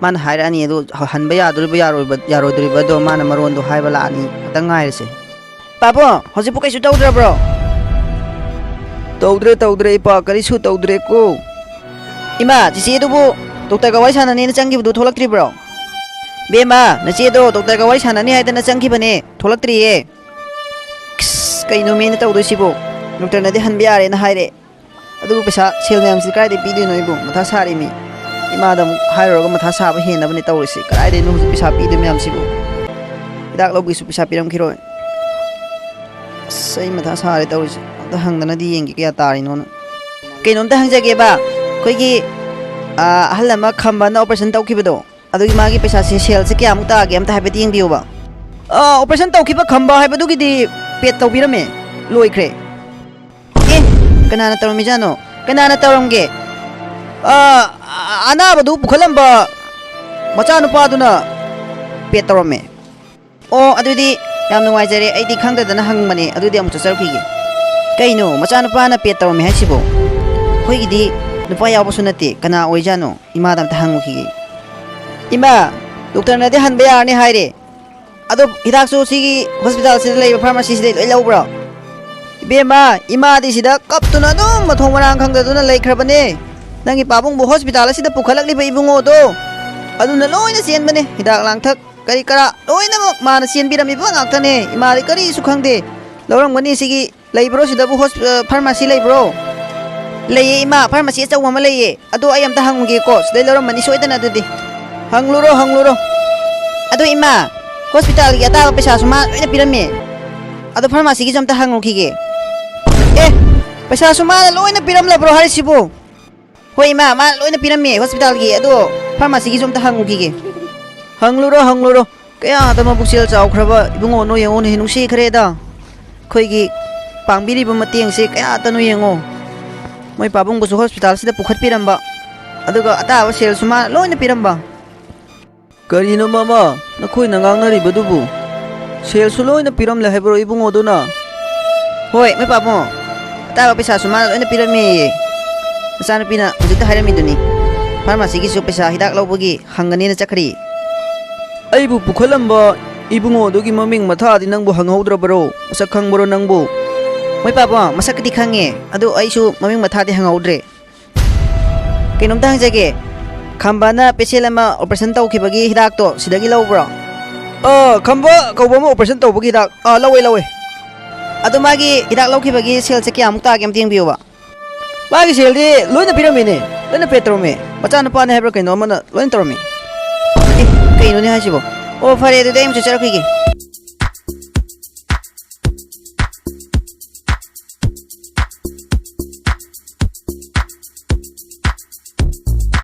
ꯃꯥꯅ ꯍꯥꯏꯔꯛꯑꯅꯤ, ꯑꯗꯨ ꯍꯟꯕ ꯌꯥꯗꯣꯔꯤꯕ, ꯌꯥꯔꯣꯏꯕ, ꯌꯥꯔꯣꯏꯗꯣꯔꯤꯕꯗꯣ ꯃꯥꯅ ꯃꯔꯣꯟꯗꯣ ꯍꯥꯏꯕ ꯂꯥꯛꯑꯅꯤ꯫ ꯈꯇꯪ ꯉꯥꯏꯔꯁꯦ꯫ ꯄꯥꯕꯨꯡ, ꯍꯧꯖꯤꯛꯄꯨ ꯀꯩꯁꯨ ꯇꯧꯗ꯭ꯔꯕ꯭ꯔꯣ? ꯇꯧꯗ꯭ꯔꯦ, ꯇꯧꯗ꯭ꯔꯦ, ꯏꯄꯥ, ꯀꯔꯤꯁꯨ ꯇꯧꯗ꯭ꯔꯦꯀꯣ꯫ ꯏꯃꯥ, ꯆꯤꯆꯦꯗꯨꯕꯨ ꯗꯣꯛꯇꯔꯒ ꯋꯥꯔꯤ ꯁꯥꯟꯅꯅꯦꯅ ꯆꯪꯈꯤꯕꯗꯨ ꯊꯣꯛꯂꯛꯇ꯭ꯔꯤꯕ꯭ꯔꯣ? ꯕꯦꯝꯃ, ꯅꯆꯦꯗꯣ ꯗꯣꯛꯇꯔꯒ ꯋꯥꯔꯤ ꯁꯥꯟꯅꯅꯤ ꯍꯥꯏꯗꯅ ꯆꯪꯈꯤꯕꯅꯦ, ꯊꯣꯛꯂꯛꯇ꯭ꯔꯤꯌꯦ꯫ ꯑꯁ, ꯀꯩꯅꯣꯃꯦꯅ ꯇꯧꯗꯣꯏꯁꯤꯕꯣ? ꯗꯣꯛꯇꯔꯅꯗꯤ ꯍꯟꯕ ꯌꯥꯔꯦꯅ ꯍꯥꯏꯔꯦ꯫ ꯑꯗꯨꯕꯨ ꯄꯩꯁꯥ, ꯁꯦꯜ ꯃꯌꯥꯝꯁꯤ ꯀꯗꯥꯏꯗꯒꯤ ꯄꯤꯗꯣꯏꯅꯣ ꯑꯩꯕꯨ? ꯃꯊꯥ ꯁꯥꯔꯤꯃꯤ꯫ ꯏꯃꯥꯗ ꯑꯃꯨꯛ ꯍꯥꯏꯔꯨꯔꯒ ꯃꯊꯥ ꯁꯥꯕ ꯍꯦꯟꯅꯕꯅꯦ ꯇꯧꯔꯤꯁꯤ꯫ ꯀꯗꯥꯏꯗꯩꯅꯣ ꯍꯧꯖꯤꯛ ꯄꯩꯁꯥ ꯄꯤꯗꯣꯏ ꯃꯌꯥꯝꯁꯤꯕꯨ? ꯍꯤꯗꯥꯛ ꯂꯧꯕꯒꯤꯁꯨ ꯄꯩꯁꯥ ꯄꯤꯔꯝꯈꯤꯔꯣꯏ꯫ ꯑꯁ, ꯑꯩ ꯃꯊꯥ ꯁꯥꯔꯦ ꯇꯧꯔꯤꯁꯦ꯫ ꯑꯝꯇ ꯍꯪꯗꯅꯗꯤ ꯌꯦꯡꯒꯦ ꯀꯌꯥ ꯇꯥꯔꯤꯅꯣꯅ꯫ ꯀꯩꯅꯣꯝꯇ ꯍꯪꯖꯒꯦꯕ, ꯑꯩꯈꯣꯏꯒꯤ, ꯑꯥ, ꯑꯍꯜ ꯑꯃ ꯈꯝꯕꯅ operation ꯇꯧꯈꯤꯕꯗꯣ, ꯑꯗꯨꯒꯤ ꯃꯥꯒꯤ ꯄꯩꯁꯥꯁꯦ, ꯁꯦꯜꯁꯦ ꯀꯌꯥꯃꯨꯛ ꯇꯥꯒꯦ ꯑꯝꯇ ꯍꯥꯏꯐꯦꯠ ꯌꯦꯡꯕꯤꯌꯨꯕ꯫ ꯑꯥ, operation ꯇꯧꯈꯤꯕ ꯈꯝꯕ ꯍꯥꯏꯕꯗꯨꯒꯤꯗꯤ paid ꯇꯧꯕꯤꯔꯝꯃꯦ, ꯂꯣꯏꯈ꯭ꯔꯦ꯫ ꯑꯦ, ꯀꯅꯥꯅ ꯇꯧꯔꯝꯃꯤꯖꯥꯠꯅꯣ? ꯀꯅꯥꯅ ꯇꯧꯔꯝꯒꯦ? ꯑꯥ, ꯑꯅꯥꯕꯗꯨ ꯄꯨꯈꯠꯂꯝꯕ ꯃꯆꯥꯅꯨꯄꯥꯗꯨꯅ paid ꯇꯧꯔꯝꯃꯦ꯫ ꯑꯣ, ꯑꯗꯨꯗꯤ ꯌꯥꯝ ꯅꯨꯡꯉꯥꯏꯖꯔꯦ, ꯑꯩꯗꯤ ꯈꯪꯗꯗꯅ ꯍꯪꯕꯅꯦ, ꯑꯗꯨꯗꯤ ꯑꯃꯨꯛ ꯆꯠꯆꯔꯨꯈꯤꯒꯦ꯫ ꯀꯩꯅꯣ, ꯃꯆꯥꯅꯨꯄꯥꯅ paid ꯇꯧꯔꯝꯃꯦ ꯍꯥꯏꯁꯤꯕꯣ? ꯑꯩꯈꯣꯏꯒꯤꯗꯤ ꯅꯨꯄꯥ ꯌꯥꯎꯕꯁꯨ ꯅꯠꯇꯦ, ꯀꯅꯥ ꯑꯣꯏꯖꯥꯠꯅꯣ? ꯏꯃꯥꯗ ꯑꯝꯇ ꯍꯪꯉꯨꯈꯤꯒꯦ꯫ ꯏꯃꯥ, ꯗꯣꯛꯇꯔꯅꯗꯤ ꯍꯟꯕ ꯌꯥꯔꯅꯤ ꯍꯥꯏꯔꯦ꯫ ꯑꯗꯣ ꯍꯤꯗꯥꯛꯁꯨ ꯁꯤꯒꯤ ꯍꯣꯁꯄꯤꯇꯥꯜꯁꯤꯗ ꯂꯩꯕ ꯐꯥꯔꯃꯥꯁꯤꯁꯤꯗꯩ ꯂꯣꯏ ꯂꯧꯕ꯭ꯔꯣ? ꯏꯕꯦꯝꯃ, ꯏꯃꯥꯗꯤ ꯁꯤꯗ ꯀꯞꯇꯨꯅ ꯑꯗꯨꯝ ꯃꯊꯣꯡ ꯃꯔꯥꯡ ꯈꯪꯗꯗꯨꯅ ꯂꯩꯈ꯭ꯔꯕꯅꯦ꯫ ꯅꯪꯒꯤ ꯄꯥꯕꯨꯡꯕꯨ ꯍꯣꯁꯄꯤꯇꯥꯜ ꯑꯁꯤꯗ ꯄꯨꯈꯠꯂꯛꯂꯤꯕ ꯏꯕꯨꯡꯉꯣꯗꯣ, ꯑꯗꯨꯅ ꯂꯣꯏꯅ ꯆꯦꯟꯕꯅꯦ꯫ ꯍꯤꯗꯥꯛ ꯂꯥꯡꯊꯛ ꯀꯔꯤ ꯀꯔꯥ ꯂꯣꯏꯅꯃꯛ ꯃꯥꯅ ꯆꯦꯟꯕꯤꯔꯝꯃꯤꯕ ꯉꯥꯛꯇꯅꯦ꯫ ꯏꯃꯥꯗꯤ ꯀꯔꯤꯁꯨ ꯈꯪꯗꯦ꯫ ꯂꯧꯔꯝꯒꯅꯤ ꯁꯤꯒꯤ ꯂꯩꯕ꯭ꯔꯣ ꯁꯤꯗꯕꯨ ꯍꯣꯁ-, ꯑ, ꯐꯥꯔꯃꯥꯁꯤ ꯂꯩꯕ꯭ꯔꯣ? ꯂꯩꯌꯦ ꯏꯃꯥ, ꯐꯥꯔꯃꯥꯁꯤ ꯑꯆꯧꯕ ꯑꯃ ꯂꯩꯌꯦ꯫ ꯑꯗꯣ ꯑꯩ ꯑꯝꯇ ꯍꯪꯉꯨꯒꯦꯀꯣ, ꯁꯤꯗꯩ ꯂꯧꯔꯝꯃꯅꯤ ꯁꯣꯏꯗꯅ ꯑꯗꯨꯗꯤ꯫ ꯍꯪꯂꯨꯔꯣ, ꯍꯪꯂꯨꯔꯣ꯫ ꯑꯗꯣ ꯏꯃꯥ, ꯍꯣꯁꯄꯤꯇꯥꯜꯒꯤ ꯑꯇꯥꯕ ꯄꯩꯁꯥꯁꯨ ꯃꯥ ꯂꯣꯏꯅ ꯄꯤꯔꯝꯃꯦ꯫ ꯑꯗꯣ ꯐꯥꯔꯃꯥꯁꯤꯒꯤꯁꯨ ꯑꯝꯇ ꯍꯪꯉꯨꯈꯤꯒꯦ꯫ ꯑꯦ, ꯄꯩꯁꯥꯁꯨ ꯃꯥꯅ ꯂꯣꯏꯅ ꯄꯤꯔꯝꯂꯕ꯭ꯔꯣ ꯍꯥꯏꯔꯤꯁꯤꯕꯨ? ꯍꯣꯏ ꯏꯃꯥ, ꯃꯥꯅ ꯂꯣꯏꯅ ꯄꯤꯔꯝꯃꯦ ꯍꯣꯁꯄꯤꯇꯥꯜꯒꯤ, ꯑꯗꯣ ꯐꯥꯔꯃꯥꯁꯤꯒꯤꯁꯨ ꯑꯝꯇ ꯍꯪꯉꯨꯈꯤꯒꯦ꯫ ꯍꯪꯂꯨꯔꯣ, ꯍꯪꯂꯨꯔꯣ꯫ ꯀꯌꯥꯗ ꯃꯕꯨꯛꯆꯦꯜ ꯆꯥꯎꯈ꯭ꯔꯕ ꯏꯕꯨꯡꯉꯣꯅꯣ ꯌꯦꯡꯉꯨꯅꯦ, ꯅꯨꯡꯁꯤꯈ꯭ꯔꯦꯗ꯫ ꯑꯩꯈꯣꯏꯒꯤ ꯄꯥꯡꯕꯤꯔꯤꯕ ꯃꯇꯦꯡꯁꯦ ꯀꯌꯥꯇꯅꯣ ꯌꯦꯡꯉꯣ꯫ ꯃꯣꯏ ꯄꯥꯕꯨꯡꯕꯨꯁꯨ ꯍꯣꯁꯄꯤꯇꯥꯜꯁꯤꯗ ꯄꯨꯈꯠꯄꯤꯔꯝꯕ, ꯑꯗꯨꯒ ꯑꯇꯥꯕ ꯁꯦꯜꯁꯨ ꯃꯥꯅ ꯂꯣꯏꯅ ꯄꯤꯔꯝꯕ꯫ ꯀꯔꯤꯅꯣ ꯃꯃꯥ, ꯅꯈꯣꯏꯅ ꯉꯥꯡꯅꯔꯤꯕꯗꯨꯕꯨ? ꯁꯦꯜꯁꯨ ꯂꯣꯏꯅ ꯄꯤꯔꯝꯂꯦ ꯍꯥꯏꯕ꯭ꯔꯣ ꯏꯕꯨꯡꯉꯣꯗꯨꯅ? ꯍꯣꯏ, ꯃꯣꯏ ꯄꯥꯕꯨꯡ꯫ ꯑꯇꯥꯕ ꯄꯩꯁꯥꯁꯨ ꯃꯥꯅ ꯂꯣꯏꯅ ꯄꯤꯔꯝꯃꯦꯌꯦ꯫ ꯃꯆꯥꯅꯨꯄꯤꯅ ꯍꯧꯖꯤꯛꯇ ꯍꯥꯏꯔꯝꯃꯤꯗꯨꯅꯤ꯫ ꯐꯥꯔꯃꯥꯁꯤꯒꯤꯁꯨ ꯄꯩꯁꯥ ꯍꯤꯗꯥꯛ ꯂꯧꯕꯒꯤ ꯍꯪꯒꯅꯦꯅ ꯆꯠꯈ꯭ꯔꯤ꯫ ꯑꯩꯕꯨ ꯄꯨꯈꯠꯂꯝꯕ ꯏꯕꯨꯡꯉꯣꯗꯨꯒꯤ ꯃꯃꯤꯡ ꯃꯊꯥꯗꯤ ꯅꯪꯕꯨ ꯍꯪꯍꯧꯗ꯭ꯔꯕꯔꯣ? ꯃꯁꯛ ꯈꯪꯕꯔꯣ ꯅꯪꯕꯨ? ꯃꯣꯏ ꯄꯥꯕꯨꯡ, ꯃꯁꯛꯀꯗꯤ ꯈꯪꯉꯦ, ꯑꯗꯨ ꯑꯩꯁꯨ ꯃꯃꯤꯡ ꯃꯊꯥꯗꯤ ꯍꯪꯍꯧꯗ꯭ꯔꯦ꯫ ꯀꯩꯅꯣꯝꯇ ꯍꯪꯖꯒꯦ꯫ ꯈꯝꯕꯅ ꯄꯦꯁꯦꯟ ꯑꯃ ꯑꯣꯄꯔꯦꯁꯟ ꯇꯧꯈꯤꯕꯒꯤ ꯍꯤꯗꯥꯛꯇꯣ ꯁꯤꯗꯒꯤ ꯂꯧꯕ꯭ꯔꯣ? ꯑ, ꯈꯝꯕ ꯀꯧꯕ ꯑꯃ ꯑꯣꯄꯔꯦꯁꯟ ꯇꯧꯕꯒꯤ ꯍꯤꯗꯥꯛ, ꯑ, ꯂꯧꯋꯦ, ꯂꯧꯋꯦ꯫ ꯑꯗꯣ ꯃꯥꯒꯤ ꯍꯤꯗꯥꯛ ꯂꯧꯈꯤꯕꯒꯤ ꯁꯦꯜꯁꯦ ꯀꯌꯥꯃꯨꯛ ꯇꯥꯒꯦ ꯑꯝꯇ ꯌꯦꯡꯕꯤꯌꯨꯕ꯫ ꯃꯥꯒꯤ ꯁꯦꯜꯗꯤ ꯂꯣꯏꯅ ꯄꯤꯔꯝꯃꯤꯅꯦ, ꯂꯣꯏꯅ ꯄꯦ ꯇꯧꯔꯝꯃꯤ꯫ ꯃꯆꯥꯅꯨꯄꯥꯅꯦ ꯍꯥꯏꯕ꯭ꯔꯥ ꯀꯩꯅꯣ ꯑꯃꯅ ꯂꯣꯏꯅ ꯇꯧꯔꯝꯃꯤ꯫ ꯑꯦ, ꯀꯩꯅꯣꯅꯦ ꯍꯥꯏꯁꯤꯕꯣ? ꯑꯣ, ꯐꯔꯦ, ꯑꯗꯨꯗꯤ ꯑꯩ ꯑꯃꯨꯛ ꯆꯠꯆꯔꯛꯈꯤꯒꯦ꯫